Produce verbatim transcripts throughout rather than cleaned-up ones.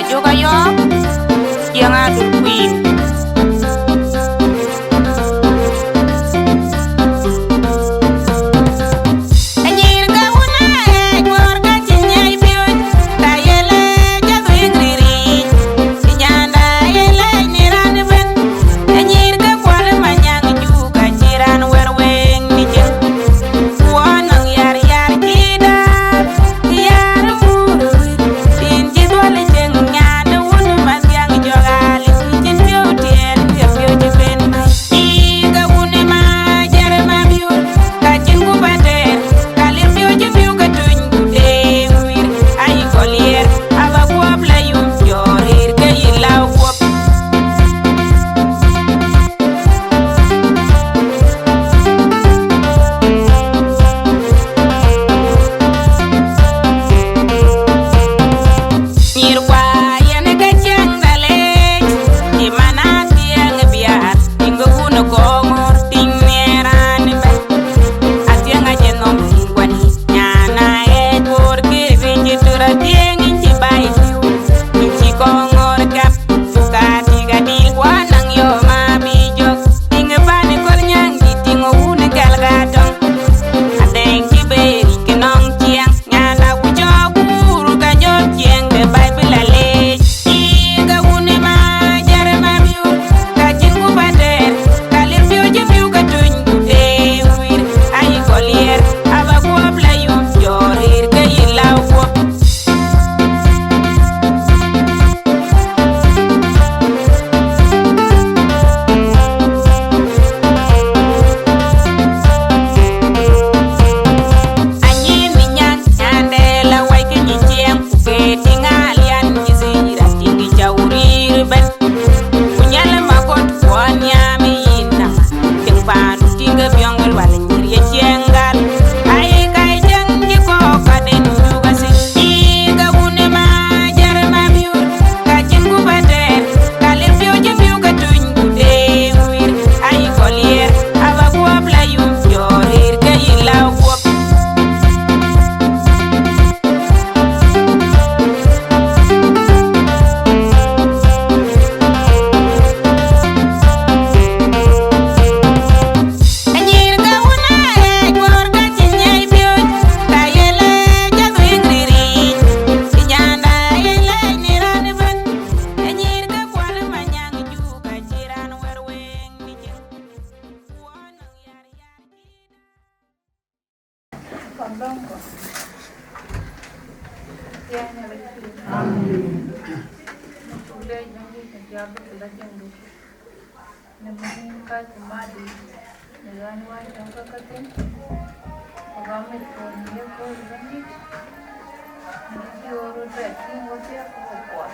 Jɔk ayɔ̈ɔ̈k, ciɛɛŋ adur kuiir. Anyïïr ke wun aa ɣɛɛc, wär ka cï nyiɛc piööc, ka ye lɛɛc adhuëëŋ ririic, cï nyanda ye lɛɛc në raan ëbɛ̈n. Anyïïr ke kual ë manyaŋ juk, ka cï raan wär weŋ në cieŋ. Ku anɔŋ yar yar cï däär, yar murui, rin cï dhuɔl ë cieŋ, nyan ë wun ë mathiaŋ jɔk aa lip, cïn piɔ̈u tiɛɛl, piɔ̈u piɔ̈u cï ben. Ika wun ë ma jɛr ma biur, ka cïn ku ba tɛɛr, ka lir piööcë piu ke tuny ku deŋ wïïr. Ayï kɔliɛɛr, aba guɔ̈p la yum jɔ̈ɔ̈r ɣer ke yï la guɔ̈p. Nyïïr kua yen ke cieŋ da leec, cï man athiɛɛŋ biaar, tiŋ ke wun ë kɔŋ ŋɔ̈ɔ̈r, tiŋ nhiɛɛr raan ëbɛ̈n. Athiɛɛŋ acï nɔm tiŋ kuan yic, nyan aa ɣɛɛc boor kë piny cï tur athiɛɛŋ, yïn cï baai piu, yïn cï kɔŋ ŋɔ̈ɔ̈r gäp, ku ka tik adil, ku anäŋ yɔ̈ɔ̈m abï jɔ̈k. Tiŋ ë pan ë köl nyääŋ dït, tiŋ ë wun ë kɛl ka tɔŋ. Adɛ̈ŋ cï beer ke nɔŋ ciɛɛŋ, nyanda ku cɔɔk kuur ka nyop ciɛɛŋ ke Baibul aleec. Ika wun ë ma jɛr ma biur, ka cïn ku ba tɛɛr, ka lir piööcë piu ke tuny ku deŋ wïïr. Ayï kɔliɛɛr, aba guɔ̈p la yum jɔ̈ɔ̈r ɣer ke yï la guɔ̈p. Anyin mi nyan, nyande la wai ke nyi ciɛɛŋ, ku ke tiŋ alian nyi zira tiŋ ca wurir ben. Ku nyɛl ma kot kuɔn nyam yïn na, tiŋ paandu tiŋ ke biɔŋ lual nyir ye ciɛɛŋ gal. Ai kai cieŋ cï kɔɔk ka den juk asï. Ika wun ë ma jɛr ma biur, ka cïn ku ba tɛɛr, ka lir piööcë piu ke tuny ku deŋ wïïr. Ayï kɔliɛɛr, aba guɔ̈p la yum jɔ̈ɔ̈r ɣer ke yï la guɔ̈p. Anyïïr ke wun aa ɣɛɛc, bɔ̈ɔ̈r ka cï nyiɛc piööc, ka ye lɛɛc adhuëëŋ ririic, cï nyanda ye lɛɛc në raan ëbɛ̈n. Anyïïr ke kual ë manyaŋ juk, ka cï raan wär weŋ në cieŋ. Ku anɔŋ yar yar cï däär. Kɔn dɔŋ kɔn. Tiɛɛŋ Nhialic pïïr. Amen. Ku leec Bɛ̈nydït në piathdu ku lɔ tiɛŋdu. Në mïth kac ku madï, në ɣän wääc tɔ̈u ke ke thïn. Ku gam mit kuɔn në ye kööl Bɛ̈nydït. Në diöör röt bɛ tïŋ wodhie ku wok kuɔl.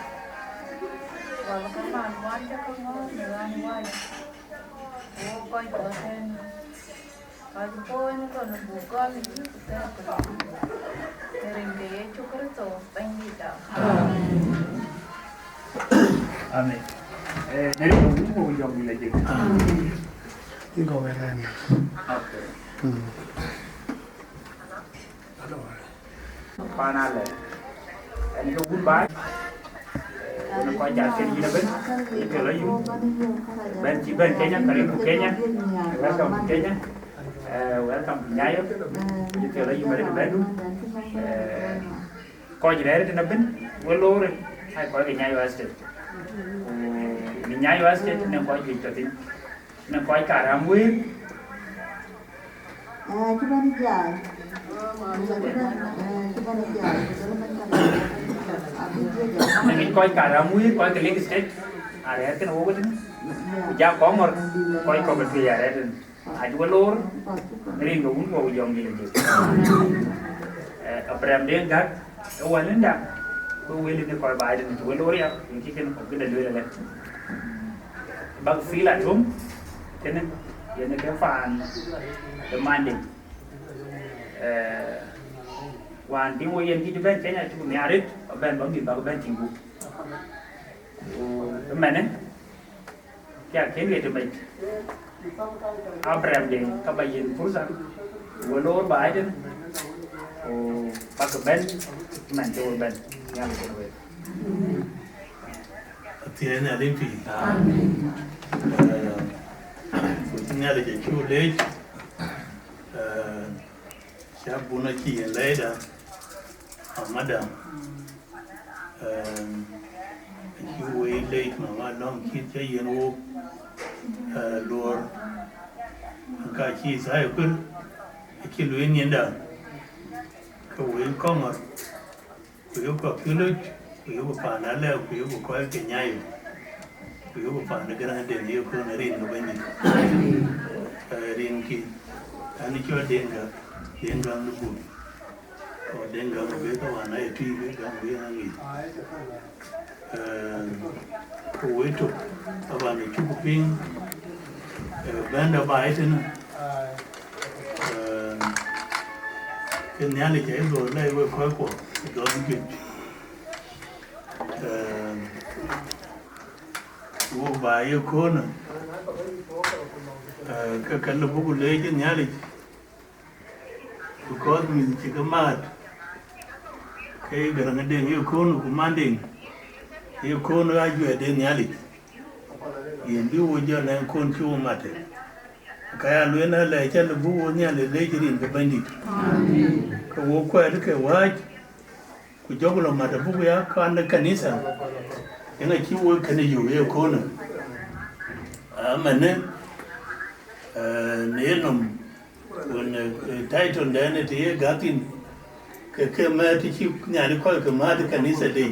Wal ke man wään cä ke ŋɔ̈ɔ̈th në ɣän wääc. Ku wok kɔc tɔ̈ tɛ̈n. Kɔc puɔ̈ny kɔn buk gɔl yï ku thɛɛr ku rɔt. Në rin ke Yecu Kërtho Bɛ̈nydïtda. Amen. Eh, në rin ke Wun ku Jɔŋdït Lajik. Amen. Yïn kɔ̈k ë rɛ̈ɛ̈r. Okay. Mm. Paan alɛ̈. Ɛn ke wun baai. Wun kɔc jal kën yïn ëbën, yïn ke lɔ yum. Bɛ̈n cï bɛ̈n Kenya, ka rin ku Kenya. Welcome to Kenya. Eh, welcome to Nyayo. Yïn ke lɔ yum arëët bɛ̈ndu. Eh, kɔc rɛ̈ɛ̈r tënë bën, we loor, ai kɔc ke Nyayo State. Ku në Nyayo State, në kɔc juëc tɔ̈ thïn. Në kɔc karam wëër. Eh, cï bɛ̈n jai. Cï bɛ̈n, eh, cï bɛ̈n jai. Abï jai. Në ŋic kɔc karam wëër, kɔc ke Lake State, arɛ̈ɛ̈r kënë wok ëtënë. Ku ja Kɔŋɔr, kɔc kɔ̈k ë tuëc arɛ̈ɛ̈r tënë. Acï we loor, në rin ke Wun ku Jɔŋdït Lajik. Eh, Abraham Deŋ Gäk, ë wälënda, ku wël në kɔc baai tënë cï we loor ya, në kï kënë kɔc këde lueel ëlë. Bäk feel at home, kënë yen ke paan de Manding. Eh, wään tïŋ wo yen kï cï bɛ̈n Kenya cuk nhiaar arëët, ba bɛ̈n ba mïth bäk bɛ̈n tïŋ ku. Ku ëmënë, kë akën ɣet ë mec. Abraham Deŋ, ka ba yiën pursa, we loor baai tënë, ku bäk bɛ̈n, man cï we bɛ̈n, nhial kën wek. Thiëëc Nhialic pïïr. Amen. Eh, ku cï Nhialic acuk leec, eh, cä bun acï yen lɛ̈ɛ̈da, mamada, eh, acï woi leec, mama lɔ̈ŋ cït cä yen wok, eh, luɔr, ka cï Yithaya kuër, acï lueel nyiɛnda, ke woi kɔŋɔr, ku yökku Apiölic, ku yökku paan Alɛ̈ɛ̈u, ku yökku kɔc ke Nyayo, ku yökku paan de Garaŋ Deŋ, ye köölë rin ke Bɛ̈nydït. Eh, rinkï, an cɔl Deŋ Gäk, Deŋ Gäk në Bul, ku Deŋ Gäk bï ke wään aye tui, ke gäm bï yen aŋic. Eh, ku woi tök, taban acuk piŋ, eh, bɛ̈nda baai tënë. Eh, ke Nhialic aye dhuɔ̈k lɛc wek kɔckuɔ, ë dhɔ̈l juëc. Eh, wok ba ye köölë, eh, ke ke lë buk leec ë Nhialic, because mïth cï ke määt, ke Garaŋ Deŋ ye köölë ku Mandeŋ, ye köölë ajuɛɛr de Nhialic. Yen bï wo jɔ nɛn köölë cï wo mat ë. Ka ya lueel na lɛc cä lë buk wo Nhialic leec rin ke Bɛ̈nydït. Amen. Ke wo kuɛɛt ke wääc, ku jɔku lɔ mat abuk ya kɔn de kanitha, yen acï wo kënë yök ye köölë. Amënë, eh, në yenɔm, wën, eh, title dɛn ë të ye gäk thïn, ke ke mɛ̈t të cï Nhialic kɔc ke määt ë kanitha de.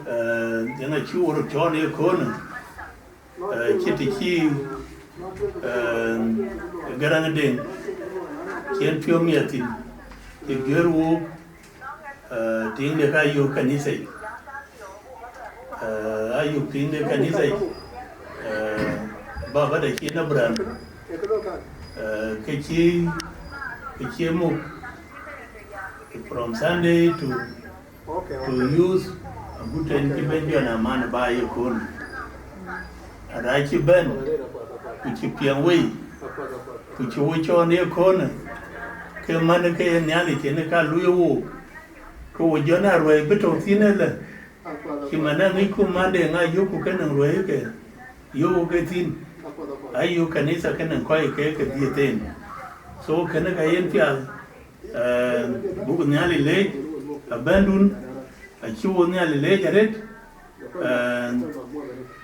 Eh, yen acï wo röt cɔɔl ye köölë. Eh, cït të cï, eh, Garaŋ Deŋ cï en piɔ̈u miɛt thïn, të juëër wook, eh, tiiŋde ka yök kanitha yic. Eh, ayök tiiŋde kanitha yic. Eh, baba de cï Abraham, eh, ke cï, ke cï muk from Sunday to to use agut tɛ̈n cï bɛ̈n jɔn aman ba ye köölë. Ara cï bɛ̈n, ku cï piɛŋ wei, ku cï wo cɔɔl ye köölë, ke man ke ye Nhialic yen ka luui wook, ke wo jɔn aruɛi bï tɔ̈u thïn ëlë, cï man aŋicku Mandeŋ ayökku kenë ruɛi ke yökku ke thïn, ayök kanitha kenë kɔc ke ke dhiëëth en. So kënë ka yen piath, eh, buk Nhialic leec, abɛ̈ndun, acï wo Nhialic leec arëët, eh,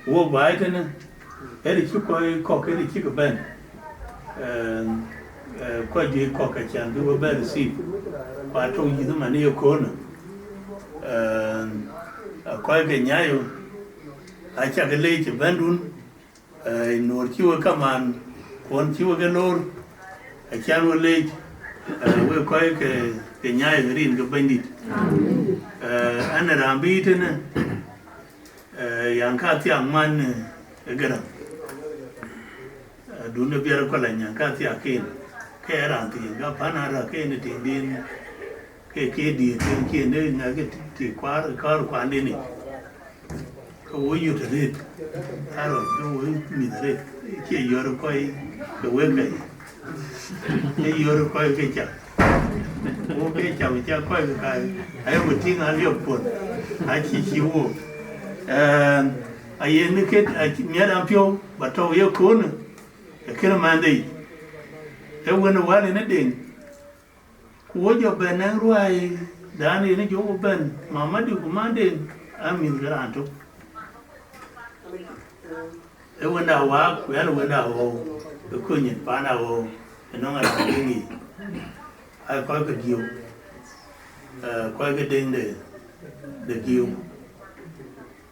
wo baai tënë, ënë cï kɔc kɔ̈k ënë cï ke bɛ̈n, eh, eh, kɔc juëc kɔ̈k acän bï we bɛ̈n receive, ku atɔ̈u yïth man ye köölë, eh, kɔc ke Nyayo, acä ke leec ë bɛ̈ndun, eh, nuɔɔr cï we kamaan, kuɔn cï we ke loor, acän we leec, eh, we kɔc ke, ke Nyayo rin ke Bɛ̈nydït. Eh, an raan bï tënë, eh, yan ka thiak man, eh, ë Garaŋ. Eh, dun ë biɛr kɔl anyan ka thiak ken, ke raan thiin ka pan ara ken ë tiŋdiɛn, ke ke diëër ken ken de ŋa ke ti, ti kuaar, kuaar kuanden yic. Ke wo yöt arëët, Aaron, ke wo mïth arëët, cie yöt kɔc ke wek kɛc, ke yöt kɔc ke cak. Wo ke cak, cak kɔc ke kac, aye ku tïŋ aliɔp puɔ̈th, acï cï wo. Ɛn, aye në ket, acï miɛt an piɔ̈u, ba tɔ̈u ye köölë, ë kënë mɛnhde yic. Ee wën ë wäl yen ë Deŋ, ku wo jɔ bɛ̈n nɛŋ ruääi dan yen jɔ wo bɛ̈n, Mamadi ku Mandeŋ, aa mïth ke raan tök. Ee wënda waak, ku ɛn wënda ɣɔ̈u, ë kony paan aɣɔ̈u, ënɔŋ raan de ŋic. Aa kɔc ke Giu, eh, kɔc ke Deŋ de, de Giu.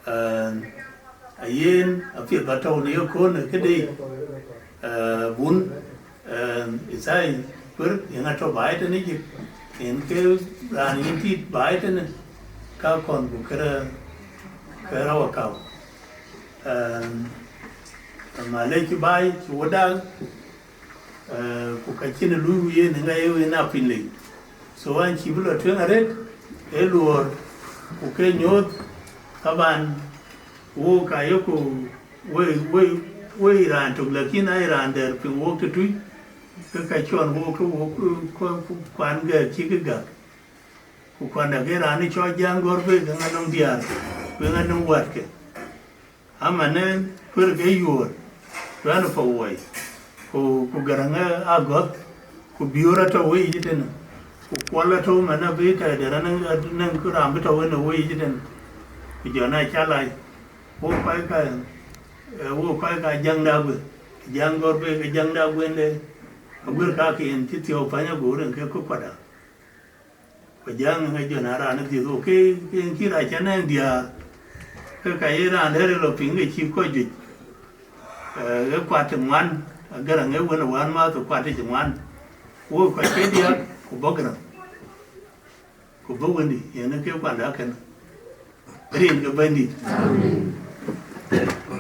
Eh, ayen apiɛth ba tɔ̈u në ye köölë këde, eh, bun, eh, Ithai kuër yen atɔ̈ baai tënë Egypt, yen ke raan yen tit baai tënë ka kɔn ku kërë, kërë wakau. Eh, malec cï baai cï wo dal, eh, ku ka cïn luui ku yen ŋa ye wen a piny lei. So an cï bï lɔ tueŋ arëët, ee luɔɔr, ku ke nyuɔɔth, taban, wo ka yeku wei, wei, wei raan tök, lakin aye raan dɛɛr piŋ wok tëtui, ke ka cɔn wok, ke wok, ku, ku, kuan gɛɛk cï ke gäk. Ku kuan däk ee raan ë cɔl Jiaŋ Gɔ̈r bï ke ŋa nɔŋ diäär, bï ŋa nɔŋ wätke. Amanë, kuër ke yuöör, tuɛ̈n ë Pawuɔi, ku, ku Gäräŋ ë Agɔ̈th, ku Biöör atɔ̈ wei yic tënë, ku Kuɔl atɔ̈ manë abï tɛ̈dɛ̈t anëŋ, anëŋ kë raan bï tɔ̈ wën ë wei yic tënë, ku jɔn aa cä lac, wo kɔc ka, eh, wo kɔc ka Jäŋ de Aguë, Jäŋ gɔ̈r bï ke Jäŋ de Aguënde, aguër ka ke yen cï thiɔ̈u päny agoor en ke kë kuada. Ku Jäŋ ë jɔn aa raan ë dhiëth, wo ke, ke yen cï rac cä nɛ̈ŋ diäär, ke ka ye raan dɛ̈t ë lɔ piŋ ke cï kɔc juëc, eh, ë kuat ë ŋuan, Gäräŋ ë wën ë wään mäth ë kuat ë cï ŋuan, wo kɔc ke diäk, ku bɔ̈ Gäräŋ, ku bɔ̈ Wëndï, yen ë ke kuanda kënë, rin ke Bɛ̈nydït.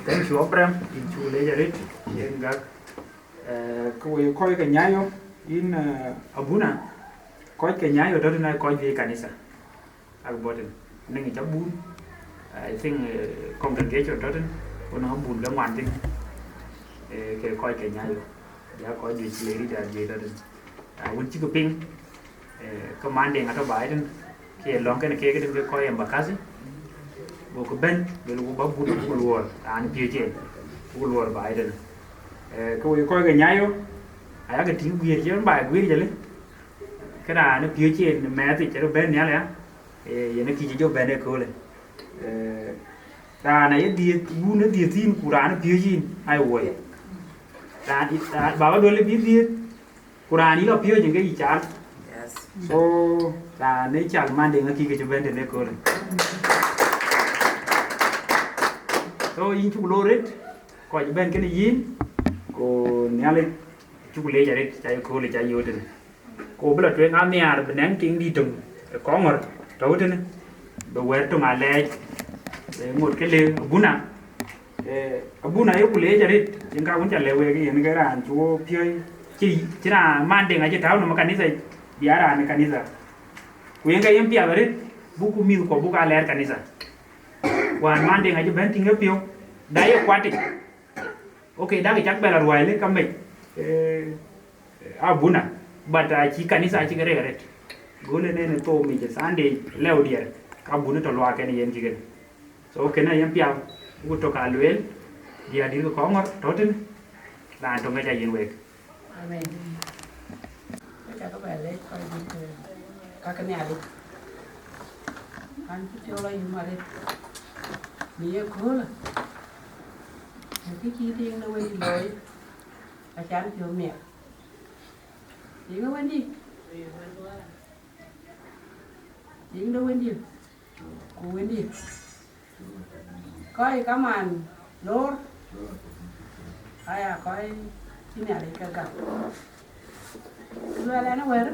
Thank you, Abraham. Yïn cuk leec arëët, yen gak. Eh, ke wek kɔc ke Nyayo, yïn, eh, Abuna, kɔc ke Nyayo tɔ̈ tënë kɔc juëc kanitha. Ak bɔ̈ tënë. Nɛ̈ŋ yic abun, I think, eh, congregation tɔ̈ tënë, ku nɔŋ abun ke ŋuan thïn. Eh, ke kɔc ke Nyayo. Ya kɔc juëc le rit a juëc tɔ̈ tënë. Ah, wën cï ke piŋ, eh, ke Mandeŋ atɔ̈ baai tënë, ke ye lɔ̈ŋ kënë keek tënë ke kɔc Embakasi, gokï bɛ̈n, luelkï bä gut buk luɔɔr, raan piööc en, buk luɔɔr baai tënë. Eh, ke wek kɔc ke Nyayo, ayakë tïŋ guiëër cï ɣɛn baai guiëër jëlë, ke raan piööc en mɛɛth yic rɔt bɛ̈n nhial ya, eh, yen ë kï cï jɔ bɛ̈n ëköölë. Eh, raan aye dhiëëth, wun ë dhiëëth yïn, ku raan piööc yïn, ai woi. Raan, raan, baba duɔl bï dhiëëth, ku raan yï lɔ piööc yen ke yï cal. Yes. So, raan ë cal Mandeŋ akï ke cï bɛ̈n tënë ëköölë. So, yïn cuk loor arëët, kɔc bɛ̈n kënë yïn, ku Nhialic cuk leec arëët, ca ye köölë, ca ye ɣöt tënë. Ku bï lɔ tueŋ anhiaar bï nɛ̈ŋ tiŋ dït töŋ ë Kɔŋɔ̈r tɔ̈u tënë, bï wɛ̈ɛ̈r töŋ alɛɛc, bï ŋot ke le Abuna. Eh, Abuna ayeku leec arëët, yen ka wën ca lɛ̈k wek, yen ke raan cï wo piööc, cï, cï raan Mandeŋ acï tääu nɔm ë kanitha, bï a raan ë kanitha. Ku yen ke yen piath arëët, buk mïthkuɔ buk aa lɛɛr kanitha. Wään Mandeŋ acï bɛ̈n tïŋ ë piɔ̈u, da ye kuat yic. Ok, dak cak bɛ la ruääi lë ka mec, eh, Abuna, but acï kanitha acï ke rek arëët. Gol en en thom yic Sunday lɛu diɛɛr, ka Abuna tɔ̈ luaak kɛn yen kï kënë. So kënë yen piath, ku tök aa lueel, diäär dït ke Kɔŋɔ̈r tɔ̈ tënë, raan töŋ ke ca yiën week. Amen. Wek cakë bɛ lɛc kɔc dït, eh, ka ke Nhialic. An cï piɔ̈u la yum arëët. Në ye köölë, në kë cï tiiŋ de Wëndït looi, acan piɔ̈u miɛt. Tiiŋ de Wëndït. Tiiŋ de Wëndït. Ku Wëndït. Kɔc kaman loor, aya kɔc cï Nhialic ke gam. Luɛl ɛn wɛ̈ɛ̈r,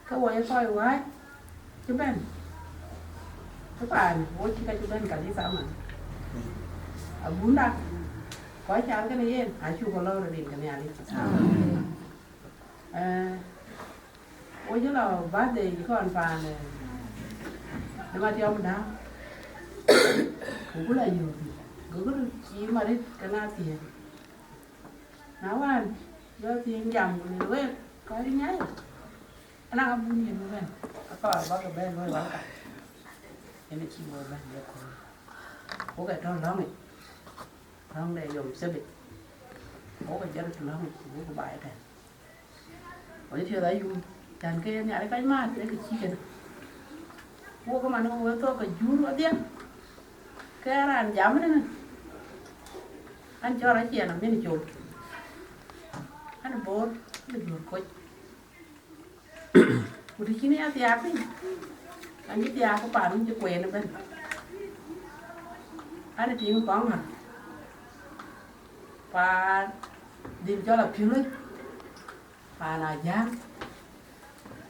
ke wɔ ye kɔc wääc cï bɛ̈n, cï paan, wo cï ka cï bɛ̈n kanitha man. Abunda, kɔc cal kënë yen, acuk ke lɔ̈ɔ̈r rin ke Nhialic. Eh, wo jɔ lɔ birthday jɔ kɔn paan, eh, de Matiɔm Däŋ. Ku bï la yöök thïn. Gokï röt cï marit ke na thiëëk. Na wään, jɔ thiëëk jam ku lueel wek, kɔc Nyayo. Ana abun yen bï bɛ̈n. Akɔɔr bä ke bɛ̈n lueel welcome. Yen acï wo bɛ̈n ye kööl. Wo ke tɔ̈ lɔ̈ŋic. Lɔ̈ŋ de yom Sabbath. Wo ke jɔt lɔ̈ŋic, wo ke baai tɛ̈n. Wɔ cï piɔ̈ɔ̈th ayum, cän ke yen Nhialic kac määt, ee kë cï kënë. Wok ëmën, wok ë thok ke jur wadhiɛ, ke raan jam ënë. An cɔl aciɛn amin col. An bor, an jur koc. Ku të cïn ya thiaak piny, an cï thiaak ku paan wun cï kueen ëbɛ̈n. An tiiŋ kɔŋ ŋa? Paan dhil cɔl apiöl. Paan Ajäŋ.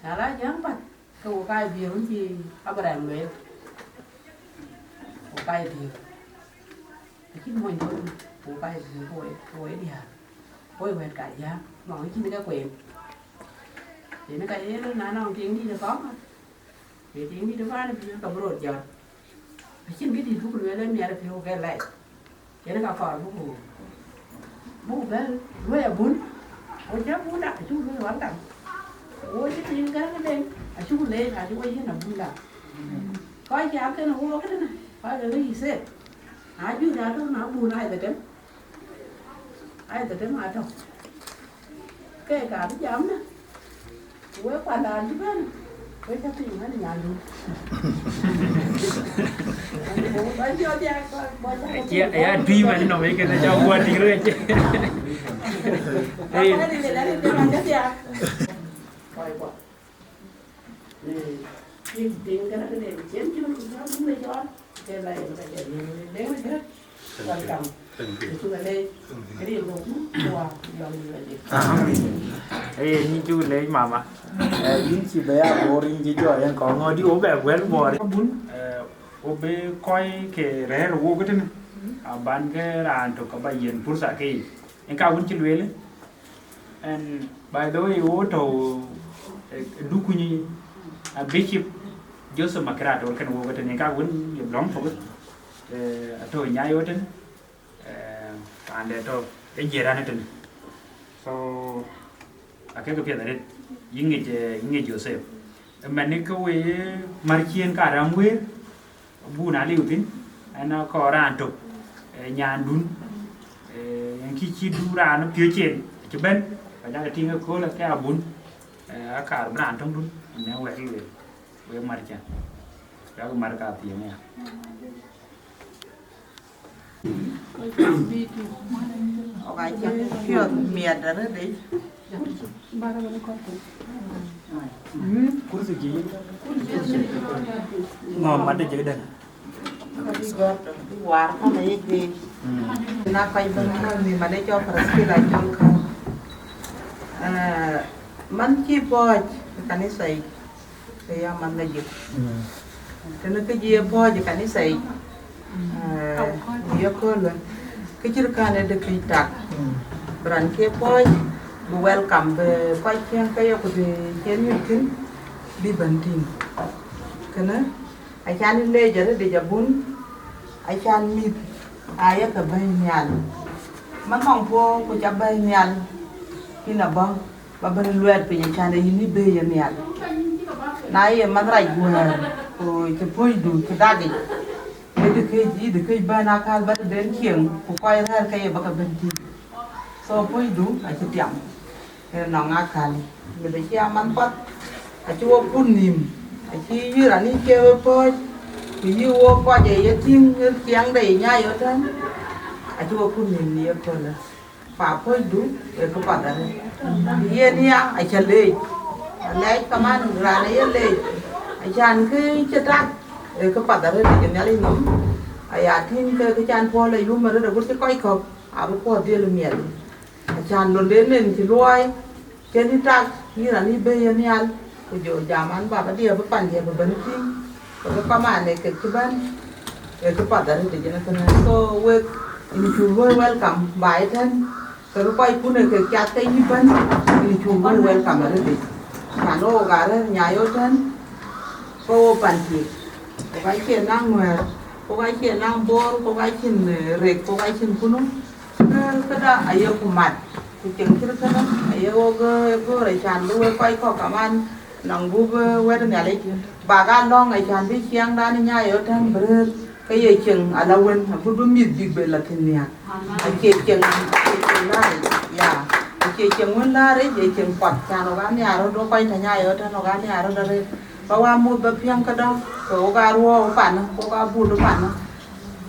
Na la Ajäŋ path, ke wo ka ye dhiëëu wën cï Abraham lueel. Wo ka ye dhiëëu. Acïn mony tɔ̈ thïn, wo ka ye dhiëëu, ke wo ye, ke wo ye diäär. Wo ye wɛ̈ɛ̈t ka Ajäŋ, nɔŋ cïn ke kueen. Yen ka ye röt na nɔŋ tiiŋ dït ë kɔ̈k, ke tiiŋ dït ë paan ë piööc ka bï röt jɔt. Acïn kë dït buk lueel ë miɛt ë piɔ̈u ke lɛc. Yen ka kɔɔr buku, buku bɛ̈n luɔi abun, wo cï abunda acuk luɔi welcome. Wo cï tiiŋ gäŋ ëdɛ̈ŋ, acuk leec, acï wo yiën abunda. Kɔc cï akën wo kënë, kɔc ke ke yï thek. Na juëc atɔ̈, na bun ai dhetem, ai dhetem atɔ̈. Ke ka bï jam në, wek kuandan cï bɛ̈n, wek cä piŋ ɣɛn nyandu. Ba jɔ diak, ba, ba jɔ Ya, ya, tui man nɔm, ikënë jɔ guɔ tik rëc. Ba kɔn rin le, rin le, ba jɔ diak. Kɔc kuɔ. Amen. Ee, yïn cuk leec mama. Ee, yïn cï bɛ ya bor, yïn cï jɔ yen kɔŋ ŋɔ̈ɔ̈t, yï wo bɛ guɛl bor. Bun, ee, wo bï kɔc ke rɛ̈ɛ̈r wok tënë, aban ke raan tök ka ba yiɛ̈n pursa ke yic. Yen ka wun cï lueel, and by the way, wo tɔ̈u, eh, dukuny, a Bishop Joseph Makirator kën wok tënë, ka wun ye lɔŋ tök, eh, atɔ̈u Nyayo tënë, eh, and atɔ̈u e jirani tënë. So, akek piɛth arët, yï ŋic, eh, yï ŋic Joseph. Ëmɛn ke we ye mär ciëën ka räm wëër, bun aliu thïn, ɛn akɔɔr raan tök, eh, nyandun, eh, ɛn kï cï du raan piööc en, cï bɛ̈n, ka jakï tïŋ ëkööl ke abun, eh, akaar bï raan töŋdun, ëmɛn wɛ̈t lueel, we mär ciëën, yak mär ka thiëëŋ ya. Ɣok acï piɔ̈ɔ̈th miɛt arëëtic. Kursi cï. Ŋɔ̈ɔ̈m mat de jëkdɛ̈n. Bï gɔ̈t, bï war kɔn aye juëc. Na kɔc bɛ̈n kɔc nhïïm adë cɔl Priscilla Jolkä. Eh, man cï pɔ̈ɔ̈c ë kanitha yic. Ke ya man Najib. Tënë kë jï ye pɔ̈ɔ̈c ë kanitha yic, eh, në ye köölë, kë cït kän ë dë këc tak. Bï raan cie pɔ̈ɔ̈c, bï welcome, bï kɔc ciëŋ ke ye ku të cï nyuc thïn, bï bɛ̈n tïŋ. Kënë, acan leec arëëtic abun, acan mïth aa ye ke bɛ̈ɛ̈i nhial. Man nɔŋ puɔ̈u ku ca bɛ̈ɛ̈i nhial, yïn abɔ̈, ba bɛ̈n luɛɛt piny, acan ee yïn ë bɛ̈ɛ̈i ye nhial. Na ye man rac wɛ̈ɛ̈r, ku cï puɔ̈cdu cï dak yic, ë dë këc, ë dë këc bɛ̈n akäl ba tëden cieŋ, ku kɔc rɛ̈ɛ̈r ke ye ba ke bɛ̈n tïŋ. So puɔ̈cdu acï tiam, ë nɔŋ akäl. Meth acï aman path, acï wok kut nhïïm, acï yï raan yï cie we pɔ̈ɔ̈c, ku yï wok kɔc ë ye tïŋ ë ciɛɛŋde ë Nyayo tɛ̈n, acï wok kut nhïïm në ye köölë. Pa puɔ̈cdu ë këpath arëët. Yen ya acä leec. Alɛɛc kaman raan aye leec. Acan kë cï tak ë këpath arëët ë Nhialic nɔm. Aya tïŋ ke kë can puɔ̈l ë yum arëët agut cï kɔc kɔ̈k abï puɔ̈th dhiël ë miɛt. Acan londe nen cï luɔi, cïn yï tak, yïn raan yï bɛ̈ɛ̈i ye nhial, ku jɔ jam an, baba diɛ̈ bï pan diɛ̈ bï bɛ̈n tïŋ, ku bï kaman ë kek cï bɛ̈n, ë këpath arëët ë jënë kënë. So wek, yïn cuk luɔ̈i welcome baai tɛ̈n, ke bï kɔckun ë kek cath ke yï bɛ̈n, yïn cuk luɔ̈i welcome arëët. Can ɣok aa rɛ̈ɛ̈r Nyayo tɛ̈n, ke ɣo pan thiëëk, ɣok acie naŋ Nuɛ̈ɛ̈r, ɣok acie naŋ Bor, ɣok acïn, eh, rek, ɣok acïn kunu. Kë, këda aye ku mat, ku cieŋ cït kënë, aye wok, eh, göör acan bï wek kɔc kɔ̈k kaman nɔŋ gup, eh, wɛ̈t Nhialic. Bak a lɔ̈ŋ acan bï ciɛɛŋdan ë Nyayo tɛ̈n bï rëër, ke ye cieŋ ala wën, agut bï mïth bïk bɛ la thïn nhiaak. Acie cieŋ, acie cieŋ laaric, ya. Acie cieŋ wën laaric, ye cieŋ path, can ɣok aa nhiaar röt, ɣok kɔc tɔ̈ Nyayo tɛ̈n ɣok aa nhiaar röt arëët. Ba wa muth ba piɛŋ këdɔ̈, ke ɣok aa ruɔ̈ɔ̈u panë, ɣok aa bul panë.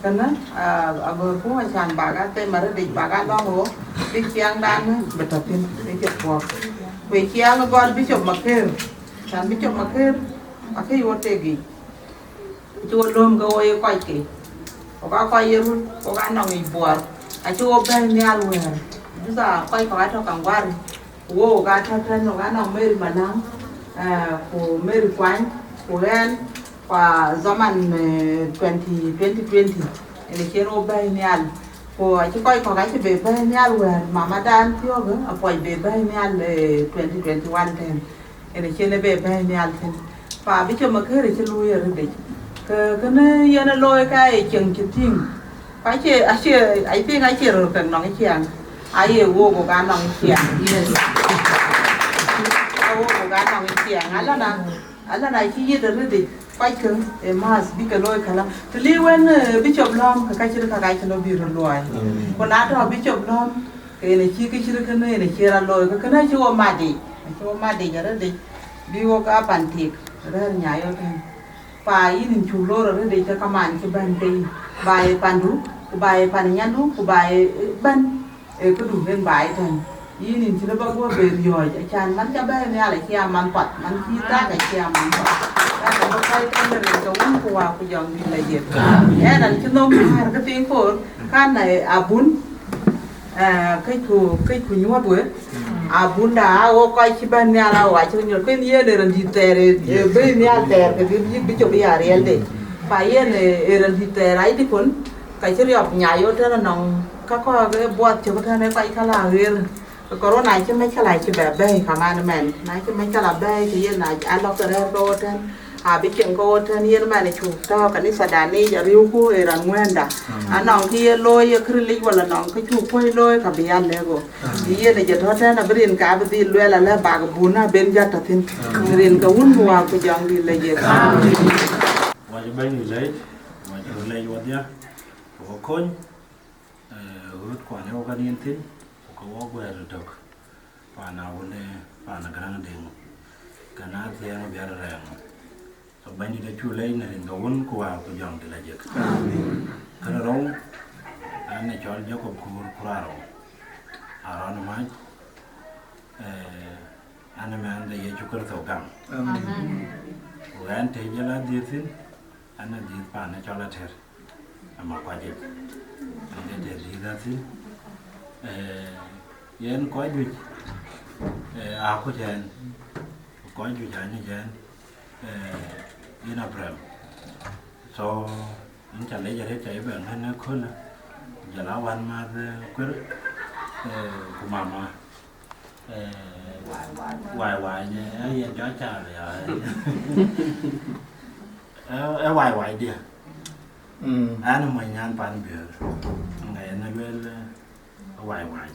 Kënë, ah, agörku acan bak a them arëëtic, bak a lɔ̈ŋ ɣo, bï ciɛɛŋdan bï tɔ̈ thïn, bï cï puɔ̈k. Ku ë ciɛɛŋ ë gɔl Bishop Maker, can Bishop Maker, akëc wo tek yic. Acï wo lööm ke wo ye kɔc ke. Ɣok aa kɔc ye run, ɣok aa nɔŋ yic buɔɔr. Acï wo bɛ̈ɛ̈i nhial wɛ̈ɛ̈r. Just a kɔc kɔ̈k atɔ̈ Kaŋguari. Ku wo, ɣok aa tɔ̈ tɛ̈n, ɣok aa nɔŋ Mary Maläŋ, eh, ku Mary Kuany, ku ɣɛn, ku a zaman, eh, twenty, twenty twenty, ënë cïn wo bɛ̈ɛ̈i nhial. Ku acï kɔc kɔ̈k acï be bɛ̈ɛ̈i nhial wɛ̈ɛ̈r, mamadan thiɔ̈kë, apuɔc be bɛ̈ɛ̈i nhial, eh, twenty twenty-one tɛ̈n. Ënë cïn ë be bɛ̈ɛ̈i nhial thïn. Pa Bishop Maker cï luui arëëtic. Ke kënë yen ë looi ka ye cieŋ cï tïŋ. Ku acie, acie, I think acie röör kek nɔŋ ciɛɛŋ. Aye wok, wok aa nɔŋ ciɛɛŋ. Yes. Awok, wok aa nɔŋ ciɛɛŋ. Alana, alana cï yith arëëtic. Kɔckë ë math bï ke looi këlä. Të liu wën, eh, Bishop Lɔ̈m, ke ka cït ka ka cï lɔ bï röt luɔi. Ku na tɔ̈ Bishop Lɔ̈m, ke yen acï kë cït kënë, yen acï rɔt looi, ke kënë acï wo mat yic, acï wo mat yic arëëtic, bï wok aa pan tik rɛ̈ɛ̈r Nyayo tɛ̈n. Pa yïn yïn cuk loor arëëtic, ke kaman cï bɛ̈n ke yïn. Ba ye pandu, ku ba ye pan nyandu, ku ba ye, eh, bɛ̈n. Ee këdu ben baai tɛ̈n. Yïn yïn cïn ë ba guɔ ben riɔ̈ɔ̈c, acan man ca bɛ̈ɛ̈i nhial acie aman path, man cï tak acie aman path. Ka ke bä kai tɛ̈n rin ke Wun ku Wä ku Jɔŋdït lajik. Ɣɛn an cï nhom määr ke piŋ koor, kan, eh, abun, eh, këcku, këcku nyuɔ̈th we. Abunda, a wo kɔc cï bɛ̈n nhial, a wo acï nyuɔ̈th. Kën yen ë randït thɛɛr, eh, eh, bɛ̈i nhial thɛɛr, ke bï, bï cop ya riɛlde. Pa yen, eh, ë randït thɛɛr, ai dï kon, ka cï riɔp Nyayo tɛ̈n anɔŋ. Ka kɔɔr ke buɔth cök tɛ̈n ë kɔc ka la ɣer. Corona cï mɛckala cï bɛ bɛ̈ɛ̈i kaman mɛn. Na cï mɛckala bɛ̈ɛ̈i, ke yen a, a lɔ ke rɛ̈ɛ̈r ke wo tɛ̈n, a bï cieŋ ke wo tɛ̈n, yen mɛn cuk tɔ̈ kanitha dan yic, ariëëuku ë raan ŋuɛ̈ɛ̈nda. Anɔŋ kë ye looi ye Kërilic wala nɔŋ kë cuk kuɔ̈c looi, ka bï ya lɛ̈k wo. Yen ë jɔ tɔ̈ tɛ̈n, abï rin ka abï dhil luɛɛl alë bak bun na ben jat tɔ̈ thïn. Rin ke Wun ku Wä ku Jɔŋdït lajik. Wacï Bɛ̈nydït lɛc, wacï röt lɛc wadhia, ke wɔ kony, eh, ɣööt kuan ë wok anïn thïn, ku ke wɔ guɛɛr tök, paan Awunë, paan Gäräŋ Deŋ, ke na thiɛɛŋ biar rɛɛŋ. So Bɛ̈nydït acuk lɛc në rin ke Wun ku Wä ku Jɔŋdït lajik. Amen. Kënë rou, an ë cɔl Jacob Kuur Kurarou, Arɔn Mac, eh, an ë mɛnh de Yecu Kërtho gam. Amen. Ku ɣɛn të jël adhiëth thïn, an adhiëth paan ë cɔl Atër, ama kuac yic, an ke të dhiëth athïn. Eh, yen kɔc juëc, eh, akuc ɣɛn, ku kɔc juëc anyic ɣɛn, eh, yen Abraham. So, yïn ca lec arëët, ca yï bɛ̈n ɣɛn ëköölë, ku jɔl a wänmäth, eh, kuër, eh, ku mama, eh, Wai Wai, eh, yen jɔ caal ya. Eh, eh, Wai Wai diɛ. Mm. An ë mony nyan pan Biöör. Ŋa yen ë lueel, eh, Wai Wai.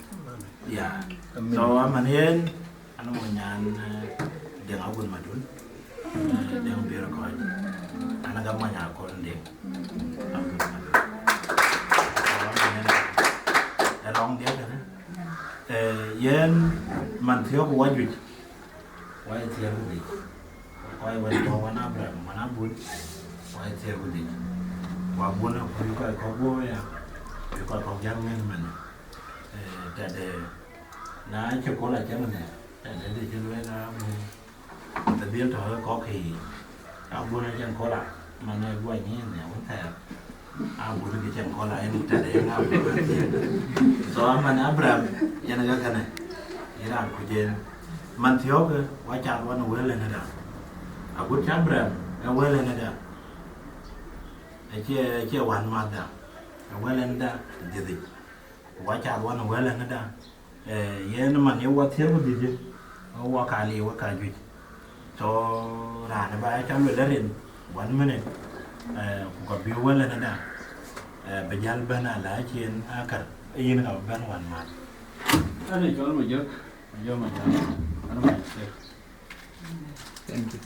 Ya. Amen. So, aman yen, an ë mony nyan, eh, Deŋ Agun Madun. Eh, Deŋ Biöör Kɔc. An ë ka mony Akon Deŋ Agun Madun. So, aman yen, ë lɔŋ diɛ̈ kënë. Eh, yen man thiɔ̈k wä juëc. Wai thiëër ku dhïc. Kɔc wën tɔ̈ wän Abraham, wän Abun, wai thiëër ku dhïc. Ku Abun akuc kɔc kɔ̈k guɔ̈p aya, bï kɔc kɔ̈k jäl ŋɛ̈n mɛn. Eh, tɛ̈dë na cï köl acïn ënë, tɛ̈dë dï cï lueel Abun, të dhil tɔ̈ ë kɔ̈k kë yiic. Abun acïn köl a, man ë guɔ nyin në wun thɛɛr. Abun kë cïn köl a, yen tɛ̈dë yen Abun. So, aman Abraham, yen ë ka kënë, yen raan kuc en. Man thiɔ̈kë, wä cath wän ë wël ënëda. Agut cï Abraham ë wël ënëda, acie, acie wänmäthda, ë wël ënëda dhiëthic. Ku wä cath wän ë wël ënëda, eh, yen man ye wä thiëër ku dhïc, wä ka liu wä ka juëc. So, raan ë ba ya cɔl luel rin one minute, eh, ku ka bï wël ënëda, eh, bï jäl bɛ̈n ala cien akär, yïn ka bï bɛ̈n wänmäth. An ë cɔl Majök, Majök Majök, an ë Majök. Thank you.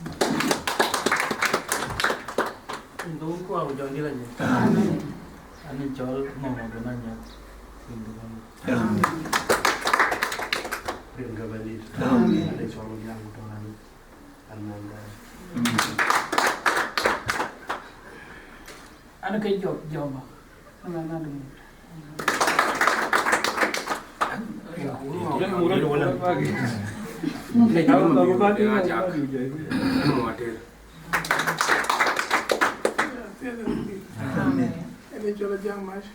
Rin ke Wun ku Wä ku Jɔŋdït lajik. Amen. An ë cɔl Mama Bun Anyak. Rin ke Bɛ̈nydït. Amen. Rin ke Bɛ̈nydït. Amen. An ë cɔl Wun Nyan ku tɔ̈ an, an Nyan Dɛɛr. Amen. An ke Jɔk Jɔma. Amen, amen. Amen. Ënë cɔl Ajak Mac,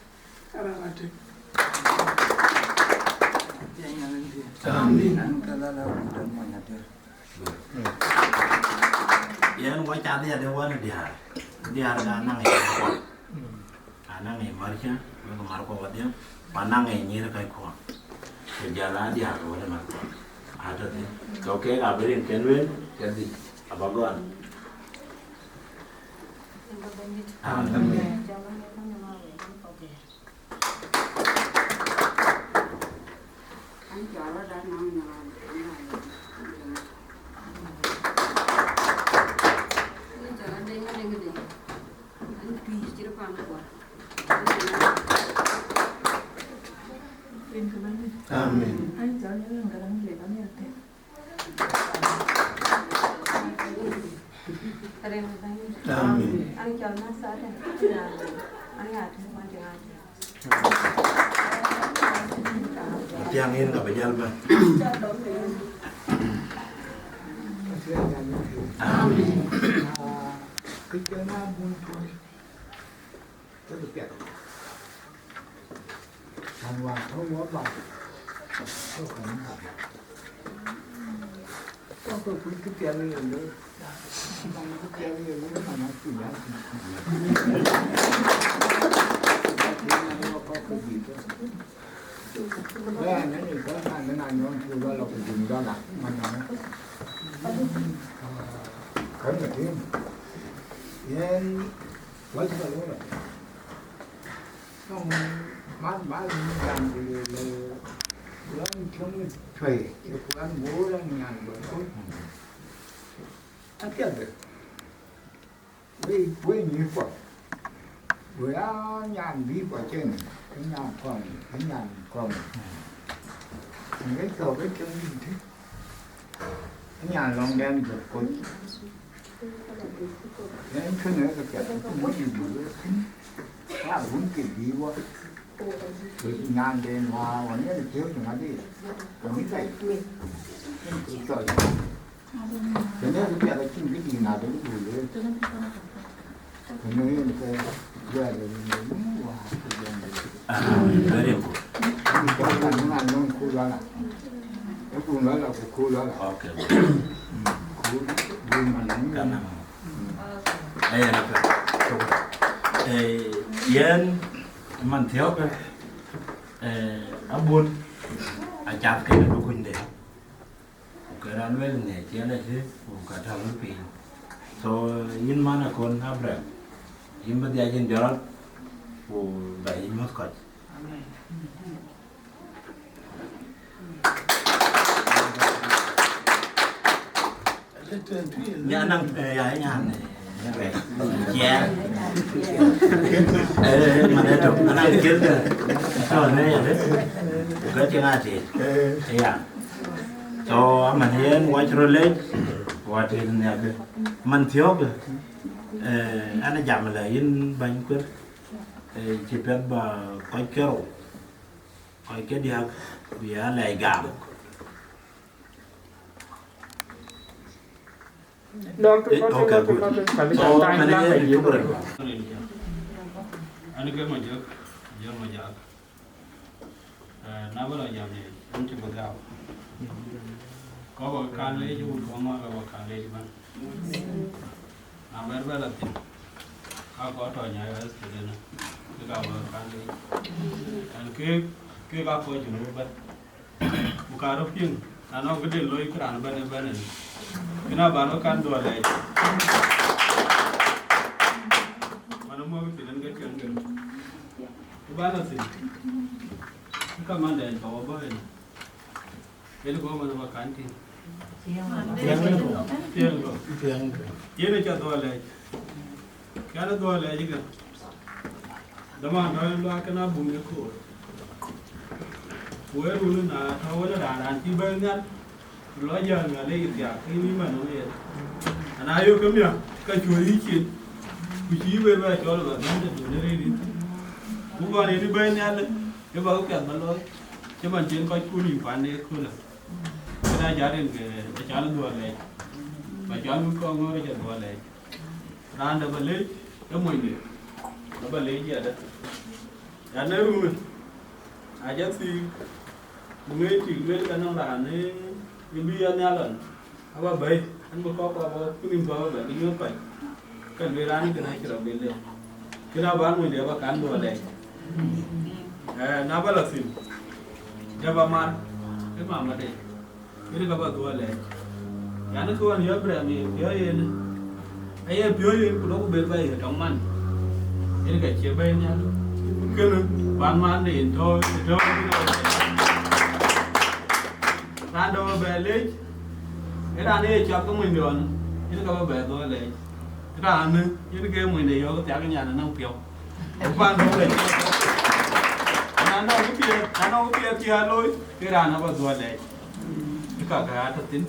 Arɛŋ Atek. Amen. Yen wä cath ya de wän diäär. Diäär ka naŋ ya kuɔl. Anaŋ ë märcä, wek märkuɔ wadhiɛ, ku anaŋ ë nyïïr kɔckuɔ, ku jɔl a diäär wek märkuɔ, atɔ̈ thïn. So keek abï rin ke lueel, ke dhïc, abä gɔl. Amen. Amen. Amen. Atiang yen ka ba jal bɛ̈n. Amen. Ke kë piɛth. Kan wään tɔ̈u wɔ baai, tɔ̈u kan baai. Tɔ̈u ke kuc kë piɛth ye looi, kan kë piɛth ye looi, man acï ya. Bɛ̈n, ënë cɔl kan, ënë anyɔŋ cï lɔ, lɔ ku gum dɔla, man nɔŋ. Kän ke tïŋ. Yen, wal cï ka looi. Tɔŋ man ba yïn jam ku lueel, lueel, lueel cöŋ cuëi, cï kuɛn Bor ë nyan bä kuc. Apiɛth, wek, wek nyïïr kuɔ, wek aa nyan bï kuɔ cen, ë nyan kɔm, ë nyan kɔm. Ŋic thok ë cöŋ dït, ë nyan lɔŋdɛn jɔt kuc. Yen kënë ke piɛth, ke muk yï bï wek thïn, ka wun ke bï wɔ. Wek nyanden wäär, wɔ yen piööcë ŋadï, ke mïth bai, yen ke cɔl. Kënë ke piɛth acïn kë dït na de bï lueel. Kënë yen ke luɛɛl ë rin de Wun wäär ke jɔŋ de. Amen. Very good. Yen cɔl kan ŋa nɔŋ ku lɔla. Ë ku lɔla ku ku lɔla. Okay. Ku bï man nɔŋ. Kana. Aya na ka. Eh, yen man thiɔ̈k, eh, abun acath ke du kuny de. Ku ke raan luel ne ciɛn aci, ku ka tɔ̈ piny. So, yïn man akon Abraham, yïn bï dhiac yïn jɔrɔt, ku ba yï nyuɔ̈th kɔc. Amen. Nya naŋ, eh, ya, ya, eh, ya. Eh, man eto, anaŋ kil de. So, ne ya de. Ku ka cï ŋa ti. Ya. So, aman yen wac rɔ lec, wa ti ne ke. Man thiɔ̈k, eh, ana jam la yïn bany kuer. Eh, cï piɛth ba kɔc kerou. Kɔc ke diäk bï ya lɛc gam. Dɔl tu, eh, dɔl tu, okay, dɔl tu, good. Dɔl tu, kali. So, kan time mane la yen ka yï. Shukran. Ani ke Majök, Jɔn Majak. Eh, na ba la jam ni, an cï ba gam. Kɔc ba kan lec, wut kɔc ŋɔ̈ɔ̈th ba kan lec man. Na bɛ̈r bɛ la thïn, ka kɔc tɔ̈ nya rɛ̈th tëdënë, ke ka wek kan lec. Ɛn ke, ke ka kɔc Junub ëbɛ̈n. Ku ka rɔt piŋ, na nɔŋ këde looi kë raan ëbɛ̈n ëbɛ̈n ɛn. Kënë abä rɔt kan dhuɔl lɛc. Man ë mɔ̈k thïn ɛn ke tiɛŋ gën. Ku bä la thïn. Ke ka man dɛɛc ka wä bɔ̈ ɛn. Yen go man ba kan tïŋ. Piɛŋ. Piɛŋ go. Piɛŋ. Yen ë ca dhuɔl lɛc. Kɛn ë dhuɔl lɛc ëkë. Dhamandɔ̈ yen luaak kën abun ë koor. Ku ë run na tɔ̈u wën raan raan cï bɛ̈n nhial. Ku lɔ jäl nhial ë yï thiaak, ke yïn man nɔm yen. Ana yök ke miäk, ka cuöör yï cin. Ku cï yï wël bɛ cɔl ba bɛ̈n tëdu në rëërdït. Ku gɔn yen ë bɛ̈n nhial, ë ba ke piath ba looi. Cï man cïn kɔc kun yï kuan ë köölë. Këda jat rin ke acan dhuɔl lɛc, ba cɔl wut kɔŋ ŋɔ̈ɔ̈r aca dhuɔl lɛc. Raan dɛ ba lec ë monyde, dɛ ba lec yadɛ. Yan ë runë, aca thiik, ku ŋëë tik lueel ke nɔŋ raan ë bï ya nhial ɣɔn, aba bɛ̈i, an bï kɔk kɔk ba kunim ba ba bɛ̈i, bï nyuɔ̈th kɔc. Ka lueel raan ë kën acï rɔ bï lec. Kën abä monyde aba kan dhuɔl lɛc. Eh, na ba la thïn, dɛ ba mar, ë mamade. Yen ka ba dhuɔl lɛc. Yan, kë ɣɔn Abraham ye piɔ̈ɔ̈c yen, aye piɔ̈ɔ̈c yen, ku duɔ̈kï ber bɛ̈ɛ̈i ë tɔŋ man. Yen ka cie bɛ̈ɛ̈i nhial. Kënë, ban man de yen tɔ̈u, ë tɔ̈u. Raan dɛ ba bɛ lec, ë raan ë ye cɔk ke mony de ɣɔn, yen ka ba bɛ dhuɔl lɛc. Raan, yen ke mony de yɔ̈ɔ̈k thiak nyan anɔŋ piɔ̈u. Pan dɔ̈k lɛc. Na nɔŋ kë piɛth, na nɔŋ kë piɛth cï a looi, ke raan abä dhuɔl lɛc. Kë ka ke aa tɔ̈ thïn.